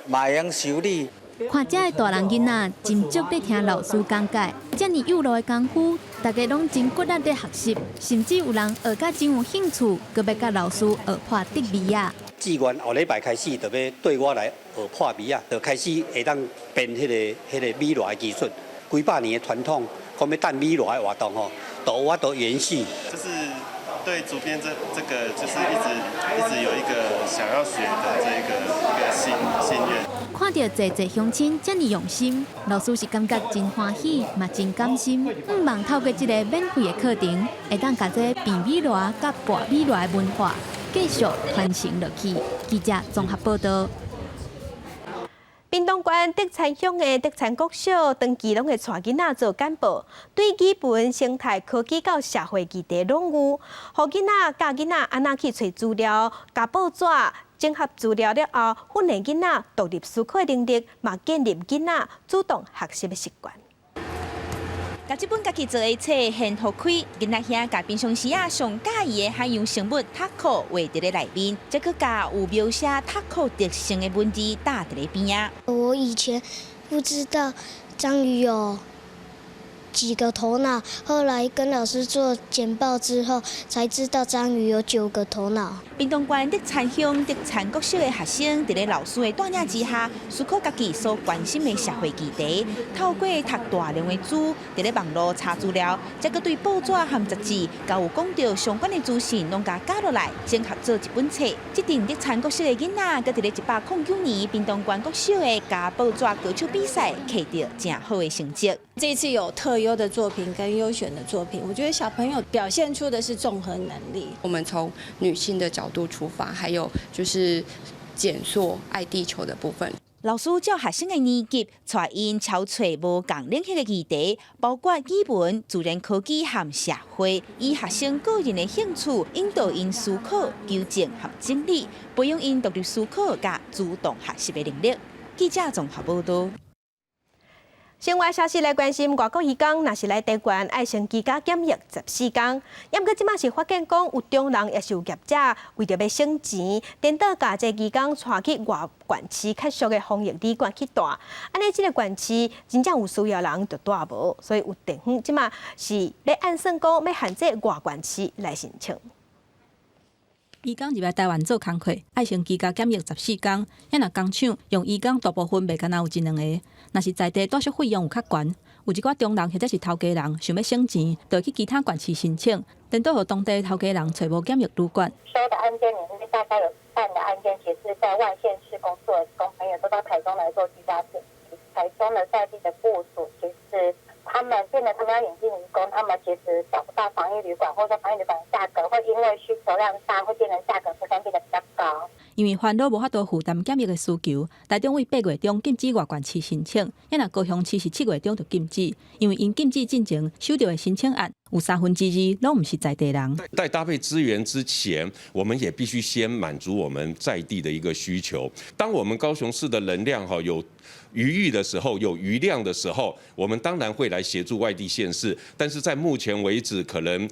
嘛會用修理。看遮的大人囡仔真足咧聽老師講解，遮爾幼路的功夫，大家攏真骨力咧學習，甚至有人學甲真有興趣，閣欲佮老師學破竹米仔。志願後禮拜開始就欲對我來學破米仔，就開始會當編彼個米箩的技術。幾百年的傳統，講欲擲米箩的活動吼，都有法度延續。就是對竹編這個，就是一直一直有一個想要學的這個心願。看著濟濟鄉親遮爾用心，老師是感覺真歡喜，嘛真感心。向望透過這個免費的課程，會當共這變米箩佮跋米箩的文化繼續傳承落去。記者綜合報道。屏東縣德田鄉的德田國小，長期攏會帶囡仔做簡報，對語文、生態、科技到社會議題攏有，予囡仔教囡仔按怎去揣資料、共報紙、整合資料了後，訓練囡仔獨立思考的能力，嘛建立囡仔主動學習的習慣。共這本家己做的冊掀予開，囡仔兄共平常時仔上佮意的海洋生物塔可畫佇咧內面，再閣共有描寫塔可特性的文字搭佇咧邊仔。我以前不知道章魚有幾個頭腦，後來跟老師做簡報之後，才知道章魚有九個頭腦。屏東縣德田鄉德田國小的學生，佇咧老師的帶領之下，思考家己所關心的社會議題，透過讀大量的書，佇咧網路查資料，再閣對報紙和雜誌，佮有講著相關的資訊，攏共加落來，整合做一本冊。這陣德田國小的囡仔，閣佇咧109年屏東縣國小的共報紙歌手比賽，摕著誠好的成績。這次有特優的作品跟優選的作品，我覺得小朋友表現出的是綜合能力。我們從女性的角度出發，還有就是減塑愛地球的部分。老師照學生的年級，帶𪜶搜揣無仝領域的議題，包括語文、自然科技和社會，以學生個人的興趣引導𪜶思考、求證和整理，培養𪜶獨立思考佮主動學習的能力。記者綜合報道。新聞消息來關心，外國移工若是來台灣，愛先居家檢疫14天。毋過這馬是發現講有中人抑是有業者為著欲省錢，顛倒共這移工帶去外縣市較俗的防疫旅館去蹛。按呢，這個縣市真正有需要人就蹛無，所以有地方這馬是咧按算講欲限制外縣市來申請。移工入來台灣做工課，愛先居家檢疫十四工。啊若工廠用移工大部分袂干焦有一兩個，若是在地住宿費用有較懸，有一寡中人或者是頭家人想欲省錢，就會去其他縣市申請，顛倒予當地頭家人揣無檢疫旅館。收的案件裡面，大概有一半的案件其實是在外縣市工作的移工朋友都到台中來做居家檢疫。台中的在地的雇主，其實他們變得他們要引進移工，他們其實找不到防疫旅館，或者說防疫旅館價格會因為需求量大，會變成價格負擔變得比較高。因為煩惱無法度負擔檢疫的需求，台中為8月中禁止外縣市申請，啊若高雄市是7月中就禁止，因為𪜶禁止進前收著的申請案有2/3攏毋是在地人。在搭配資源之前，我們也必須先滿足我們在地的一個需求。當我們高雄市的能量哈有餘裕的時候，有餘量的時候，我們當然會來協助外地縣市。但是在目前為止，可能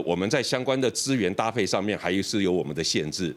我們在相關的資源搭配上面，還是有我們的限制。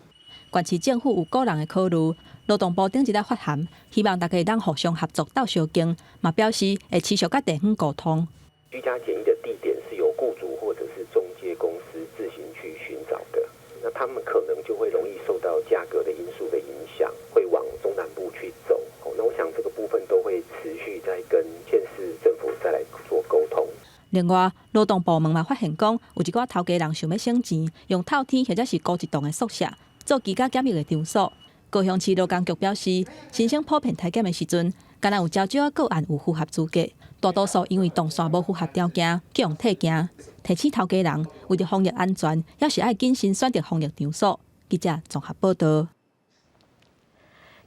縣市政府有個人的考慮，勞動部頂一日發函，希望大家會當互相合作鬥相共，嘛表示會持續佮地方溝通。居家檢疫的地點是由僱主或者是中介公司自行去尋找的，那他們可能就會容易受到價格的因素的影響，會往中南部去走。那我想這個部分都會持續在跟縣市政府再來做溝通。另外，勞動部門嘛發現講，有一寡頭家人想欲省錢，用透天或者是租一棟的宿舍做居家檢疫的場所。高雄市勞工局表示，申請普遍篩檢的時陣，敢若有誠少個案有符合資格，大多數因為動線無符合條件，去予退件。提醒頭家人，為著防疫安全，猶是愛謹慎選擇防疫場所。記者綜合報導。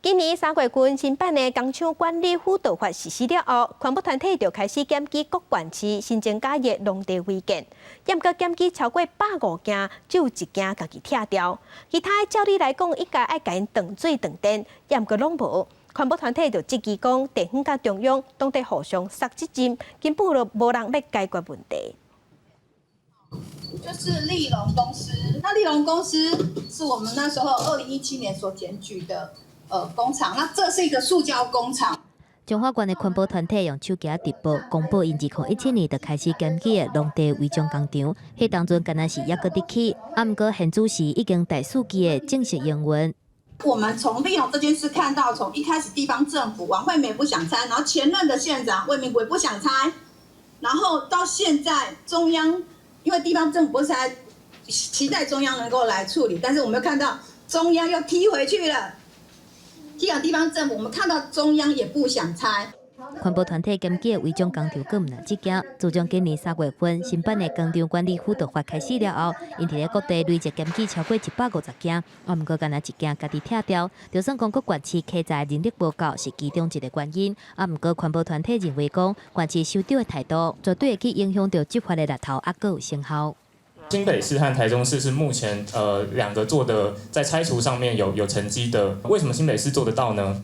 今年3月份新版的工廠管理輔導法實施了後，環保團體就開始檢舉各縣市新增加的農地違建，毋過檢舉超過150件，只有一件家己拆掉。其他照理來講，應該愛共𪜶斷水斷電，毋過攏無。環保團體就質疑講，地方佮中央攏佇互相捒責任，根本就無人欲解決問題。就是立榮公司，那立榮公司是我們那時候2017年所檢舉的。工廠，那這是一個塑膠工廠。彰化縣的環保團體用手機直播公布，𪜶2017年就開始檢舉的農地違章工廠，彼當陣敢若是猶閣佇起，啊，毋過現此時已經第四期的正式營運。我們從立榮這件事看到，從一開始地方政府王惠美不想拆，然後前任的縣長魏明國不想拆，然後到現在中央，因為地方政府不拆，期待中央能夠來處理，但是我們看到中央又踢回去了。踢到地方政府，我們看到中央也不想拆。環保團體檢舉違章工廠，閣毋但這件。自從今年3月份新版的工廠管理輔導法開始了後，𪜶佇咧各地累計檢舉超過150件，啊，毋過干焦一件家己拆掉，就算講各縣市器材人力無夠是其中一個原因。啊，毋過環保團體認為講，縣市首長的態度絕對會去影響著執法的力頭，猶閣有成效。新北市和台中市是目前兩個做的在拆除上面有成績的。為什麼新北市做得到呢？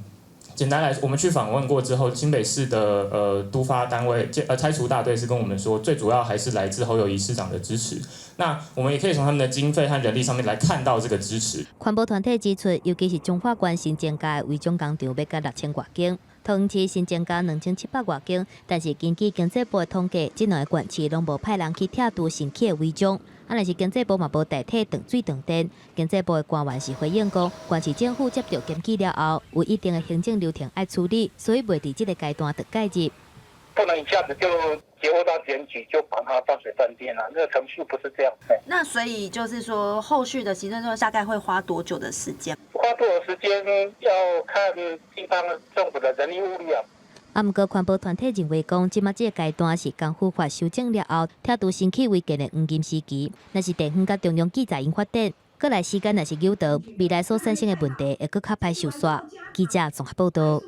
簡單來說，我們去訪問過之後，新北市的都發單位拆除大隊是跟我們說，最主要還是來自侯友宜市長的支持。那我們也可以從他們的經費和人力上面來看到這個支持。環保團體指出，尤其是彰化縣新增加的違章工廠欲到6000外間，桃園市新增加2700外間，但是根據經濟部的統計，這兩個縣市攏無派人去拆除新起的違章。啊，若是經濟部嘛無代替斷水斷電，經濟部的官員是回應講，縣市政府接著檢舉了後，有一定的行政流程愛處理，所以袂佇這個階段就介入。不能一下子就接獲到檢舉就把它斷水斷電了，那個程序不是這樣。那所以就是說，後續的行政作業大概會花多久的時間？花多少時間要看地方政府的人力物力啊。啊，毋過環保團體認為講，這馬這個階段是工輔法修正了後，拆除新起違建的黃金時期。若是地方佮中央記載𪜶發展，過來時間若是久長，未來所產生的問題會閣較歹收煞。記者綜合報導。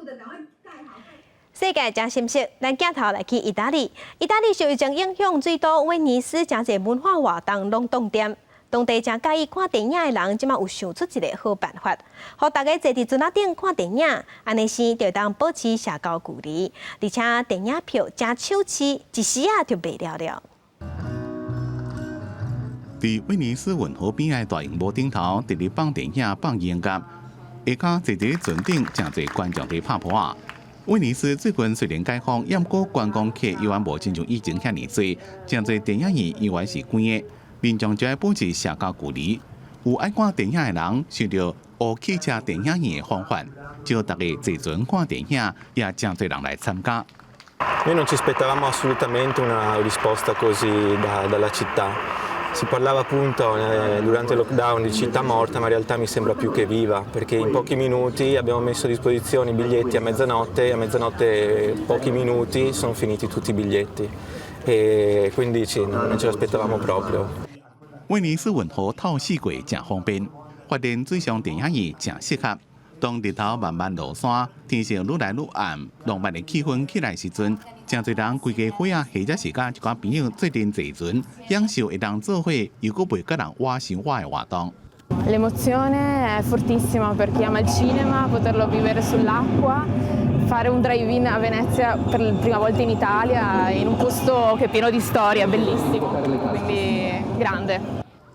世界誠深色，咱鏡頭來去意大利。意大利受疫情影響，水都威尼斯誠濟文化活動攏凍點。當地誠佮意看電影的人，這馬有想出一個好辦法，予大家坐佇船仔頂看電影，按呢生就會當保持社交距離，而且電影票誠搶市，一時仔就賣了了。佇威尼斯運河邊的大螢幕頂頭，佇咧放電影、放音樂，下跤坐佇船頂，誠濟觀眾佇拍噗仔。威尼斯最近雖然解封，毋過觀光客猶原無親像以前遐爾濟，誠濟電影院猶原是關的。民眾就愛保持社交距離，有愛看電影的人想著烏汽車電影院的方法，招大家坐船看電影，也誠濟人來參加。 Noi non ci aspettavamo assolutamente una risposta così dalla città. Si parlava appunto durante il lockdown di città morta, ma in realtà mi sembra più che viva, perché in pochi minuti abbiamo messo a disposizione i biglietti a mezzanotte e a mezzanotte pochi minuti sono finiti tutti i biglietti. E quindi sì, non ce l'aspettavamo proprio. 威尼斯運河透四季誠方便，發展水上電影院誠適合。當日頭慢慢落山，天色愈來愈暗，浪漫的氣氛起來時陣，誠濟人規家伙仔，或者是佮一寡朋友做陣坐船，享受會當做伙又閣袂佮人倚傷倚的活動。 L'emozione è fortissima per chi ama il cinema, poterlo vivere sull'acqua, fare un drive-in a Venezia per la prima volta in Italia, in un posto che è pieno di storia, bellissimo, quindi grande.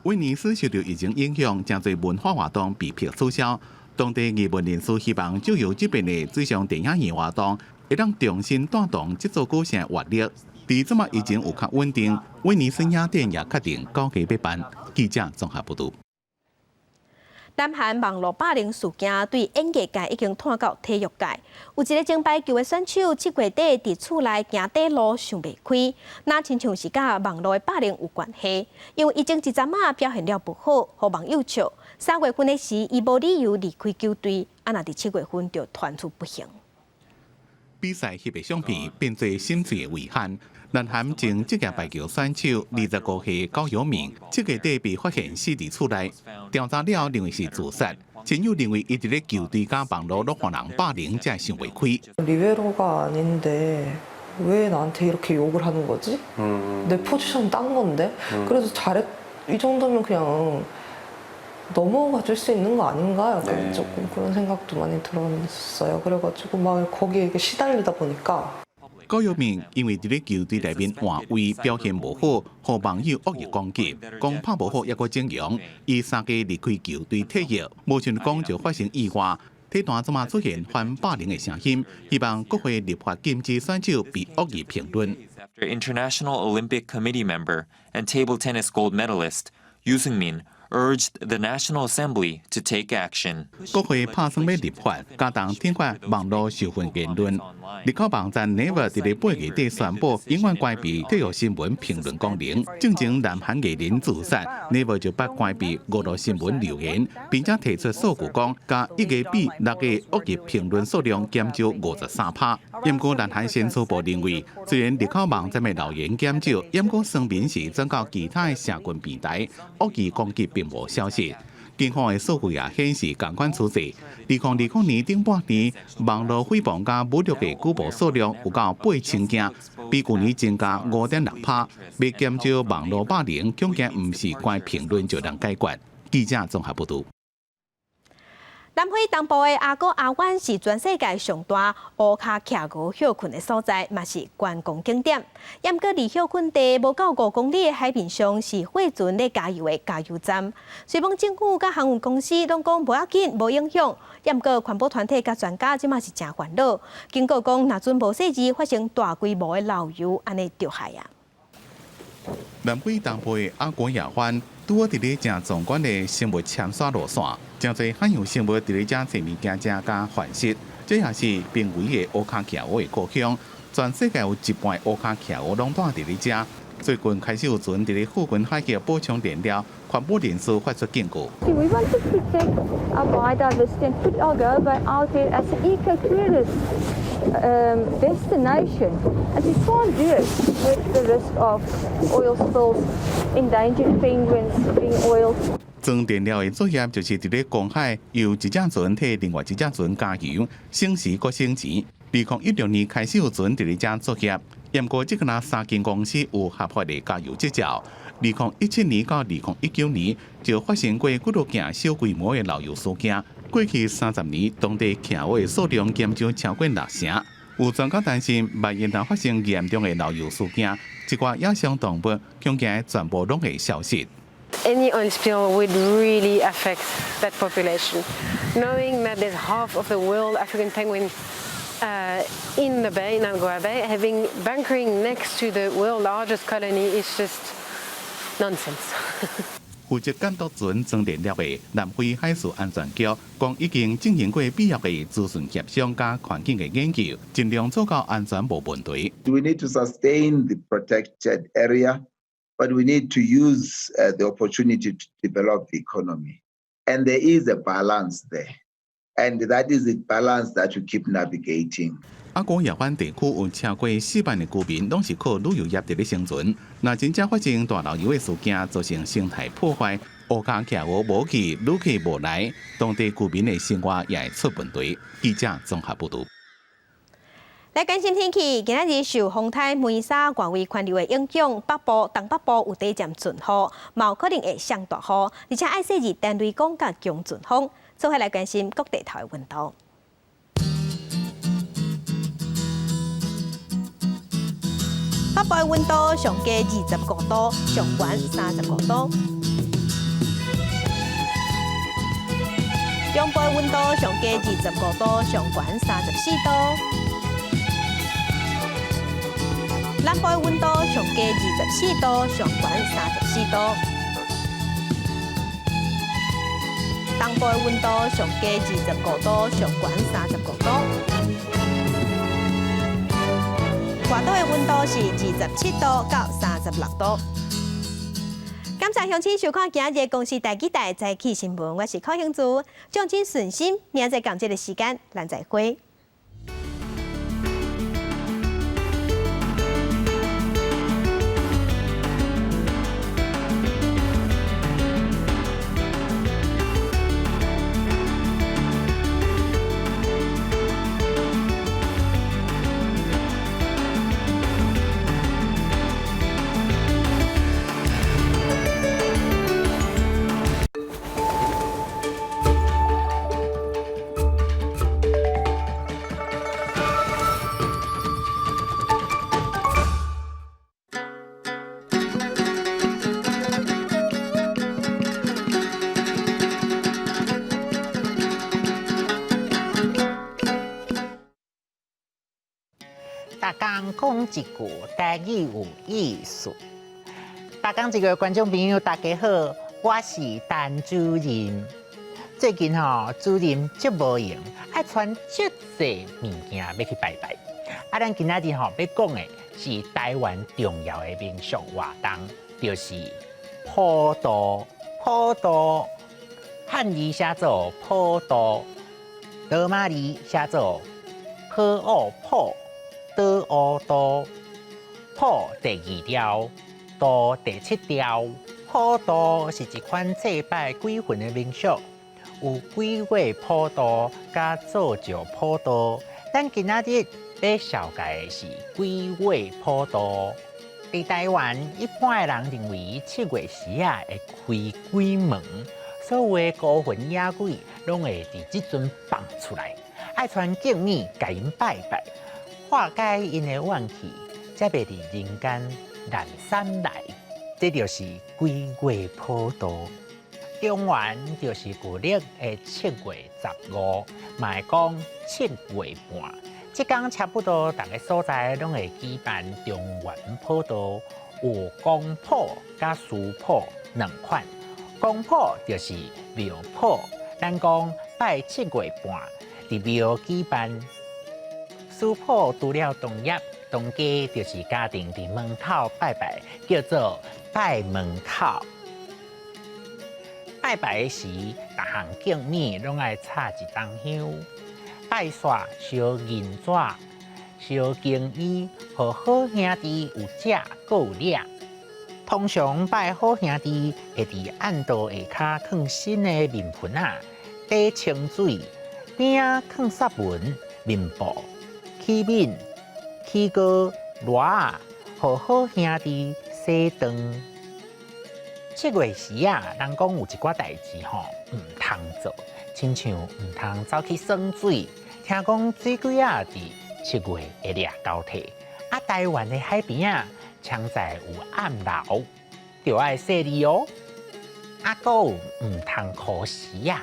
威尼斯受著疫情影響，誠濟文化活動被迫取消。當地藝文人士希望藉由這邊的水上電影院活動，會當重新帶動這座古城的活力。佇這馬疫情有較穩定，威尼斯影展也確定9月欲辦。記者綜合報導。南韓網路霸凌事件對演藝界已經湠到體育界，有一個前排球的選手7月底佇厝內行短路想袂開，若親像是佮網路的霸凌有關係，因為伊前一陣仔表現了無好，予網友笑。3月份的時，伊無理由離開球隊，啊若佇7月份就傳出不幸。比賽翕的相片變做心碎的遺憾。南韓前職業排球選手25歲高友明，7月底被發現死佇厝內，調查了認為是自殺。親友認為伊佇咧球隊佮網路攏予人霸凌，才會想袂開。 리베로가 아닌데 왜 나한테 이렇게 욕을 하는 거지? 내 포지션 딴 건데? 그래도 잘했 이 정도면 그냥 넘어가 줄 수 있는 거 아닌가? 약간 조금 그런 생각도 많이 들었어요. 그래가지고 막 거기에 이렇게 시달리다 보니까 高友明因為佇咧球隊內面換位表現無好，予網友惡意攻擊，講拍無好猶閣整容，伊3月離開球隊退役，無想講就發生意外。體壇這馬出現反霸凌的聲音，希望國會立法禁止選手被惡意評論。 International Olympic Committee member and table tennis gold medalist Yoo Seung-min urged the National Assembly to take action. 國會拍算欲立法，加重懲罰網路仇恨言論。入口網站 Naver 佇咧8月底宣布，永遠關閉體育新聞評論功能。進前南韓藝人自殺，Naver 就捌關閉娛樂新聞留言，並且提出數據講，佮1月比6月惡意評論數量減少53%。毋過南韓選舉部認為，雖然入口網站的留言減少，毋過酸民是轉到其他的社群平台，惡意攻擊並無消失。警方的數據也顯示仝款趨勢。2020年頂半年，網路誹謗佮侮辱的舉報數量有到8000件，比舊年增加5.6%。欲減少網路霸凌，恐驚毋是關評論就能解決。記者綜合報導。南非東部的阿哥亞灣是全世界上大烏跤企鵝歇睏的所在，嘛是觀光景點。毋過離歇睏地無夠5公里的海面上是貨船咧加油的加油站。雖罔政府佮航運公司攏講無要緊、無影響，毋過環保團體佮專家這馬是誠煩惱，警告講，若準無細膩發生大規模的漏油，按呢著害啊！南非東部的阿果亞灣，拄好佇咧誠壯觀的生物遷徙路線，誠濟海洋生物佇咧遮揣物件食佮繁殖，這也是瀕危的烏跤企鵝的故鄉。全世界有一半烏跤企鵝攏住佇咧遮。最近開始有船佇咧附近海域補充燃料，環保人士發出警告。 We want to protect our biodiversity and put Algoa Bay out there as an eco-tourist destination. And we can't do it with the risk of oil spills, endangered penguins being oiled. 裝燃料的作業就是佇咧公海，由一隻船替另外一隻船加油，省時閣省錢。2016年開始有船佇咧遮作業，毋過這個若三間公司有合法的加油執照。2017年到2019年就發生過幾多件小規模的漏油事件。過去30年，當地企鵝的數量減少超過六成。有專家擔心，萬一若發生嚴重的漏油事件，這寡野生動物恐驚全部攏會消失。 Any oil spill would really affect that population. Knowing that there's half of the world African penguin in the bay, in Algoa Bay, having bunkering next to the world largest colony is just nonsense. 負責監督船裝燃料的南非海事安全局講，已經進行過必要的資訊協商佮環境的研究，盡量做到安全無問題。 We need to sustain the protected area, but we need to use the opportunity to develop the economy. And there is a balance there. And that is the balance that we keep navigating. 阿果亞灣地區有超過4萬的居民，攏是靠旅遊業佇咧生存。若真正發生大漏油的事件，造成生態破壞，烏跤徛烏無去，旅客無來，當地居民的生活也會出問題。記者綜合報導。來關心天氣，今仔日受風颱梅沙外圍環流的影響，北部、東北部有短暫陣雨，嘛有可能會上大雨，而且愛細膩電雷公佮強陣風。做伙來關心各地頭的溫度。北部的溫度上低25度，上懸35度。中部的溫度上低25度，上懸34度。南部的溫度上低24度，上懸34度。東部的溫度上低25度，上懸35度。外島的溫度是27度到36度。感謝鄉親收看今日公視第幾台早起新聞，我是柯興珠，祝恁順心，明仔載仝這个時間，咱再會。逐工講一句台語有意思。逐工一個觀眾朋友，大家好，我是陳主任。最近吼，主任足無閒，愛傳足濟物件欲去拜拜。啊，咱今仔日吼欲講的是台灣重要的民俗活動，就是普渡。普渡，漢字寫做普渡，羅馬字寫做普奧普。倒烏渡，普第二調，渡第七調。普渡是一款祭拜鬼魂的民俗，有鬼月普渡佮做醮普渡。咱今仔日欲紹介的是鬼月普渡。佇台灣，一般的人認為七月時仔會開鬼門，所有的孤魂野鬼攏會佇這陣放出來，愛傳敬物共𪜶拜拜。化解𪜶的怨氣，才袂佇人間難散來。這就是鬼月普渡。中元就是舊曆的7月15，嘛會講七月半。這工差不多，逐个所在攏會舉辦中元普渡，有公普佮私普兩款。公普就是廟普，咱講拜七月半佇廟舉辦。私普除了同業，當家就是家庭佇門口拜拜，叫做拜門口。拜拜時，逐項敬物攏愛插一筒香，拜煞燒銀紙、燒經衣，予好兄弟有食閣有領。通常拜好兄弟會佇暗道下跤囥新的面盆仔，底清水，邊仔囥雪文、面布。器皿、起糕、箩仔，予好兄弟洗妝。七月時啊，人講有一寡代誌吼，毋通做，親像毋通走去耍水。聽講水鬼仔佇七月會掠交替。啊，台灣的海邊仔，常在有暗流，著愛細膩哦。啊，閣有毋通箍絲仔，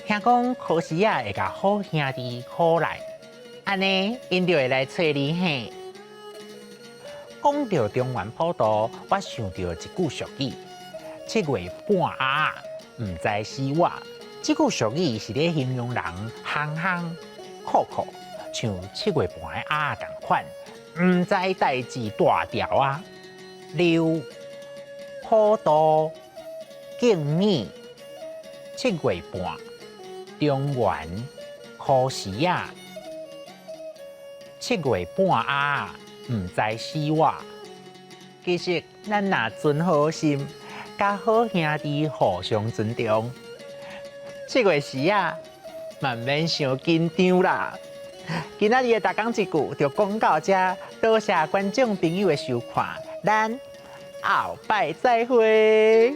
聽講箍絲仔會共好兄弟箍來。按呢，𪜶就會來揣你嘿。講著中元普渡，我想著一句俗語：七月半鴨仔，毋知死活。這句俗語是咧形容人憨憨、酷酷，像七月半的鴨仔仝款，毋知代誌大條啊。六普渡、敬物、七月半、中元、箍絲仔。七月半鴨仔，毋知死活。其實，咱若存好心，佮好兄弟互相尊重。這月時啊，嘛毋免傷緊張啦。今仔日的逐工一句就講到這，多謝觀眾朋友的收看，咱後擺再會。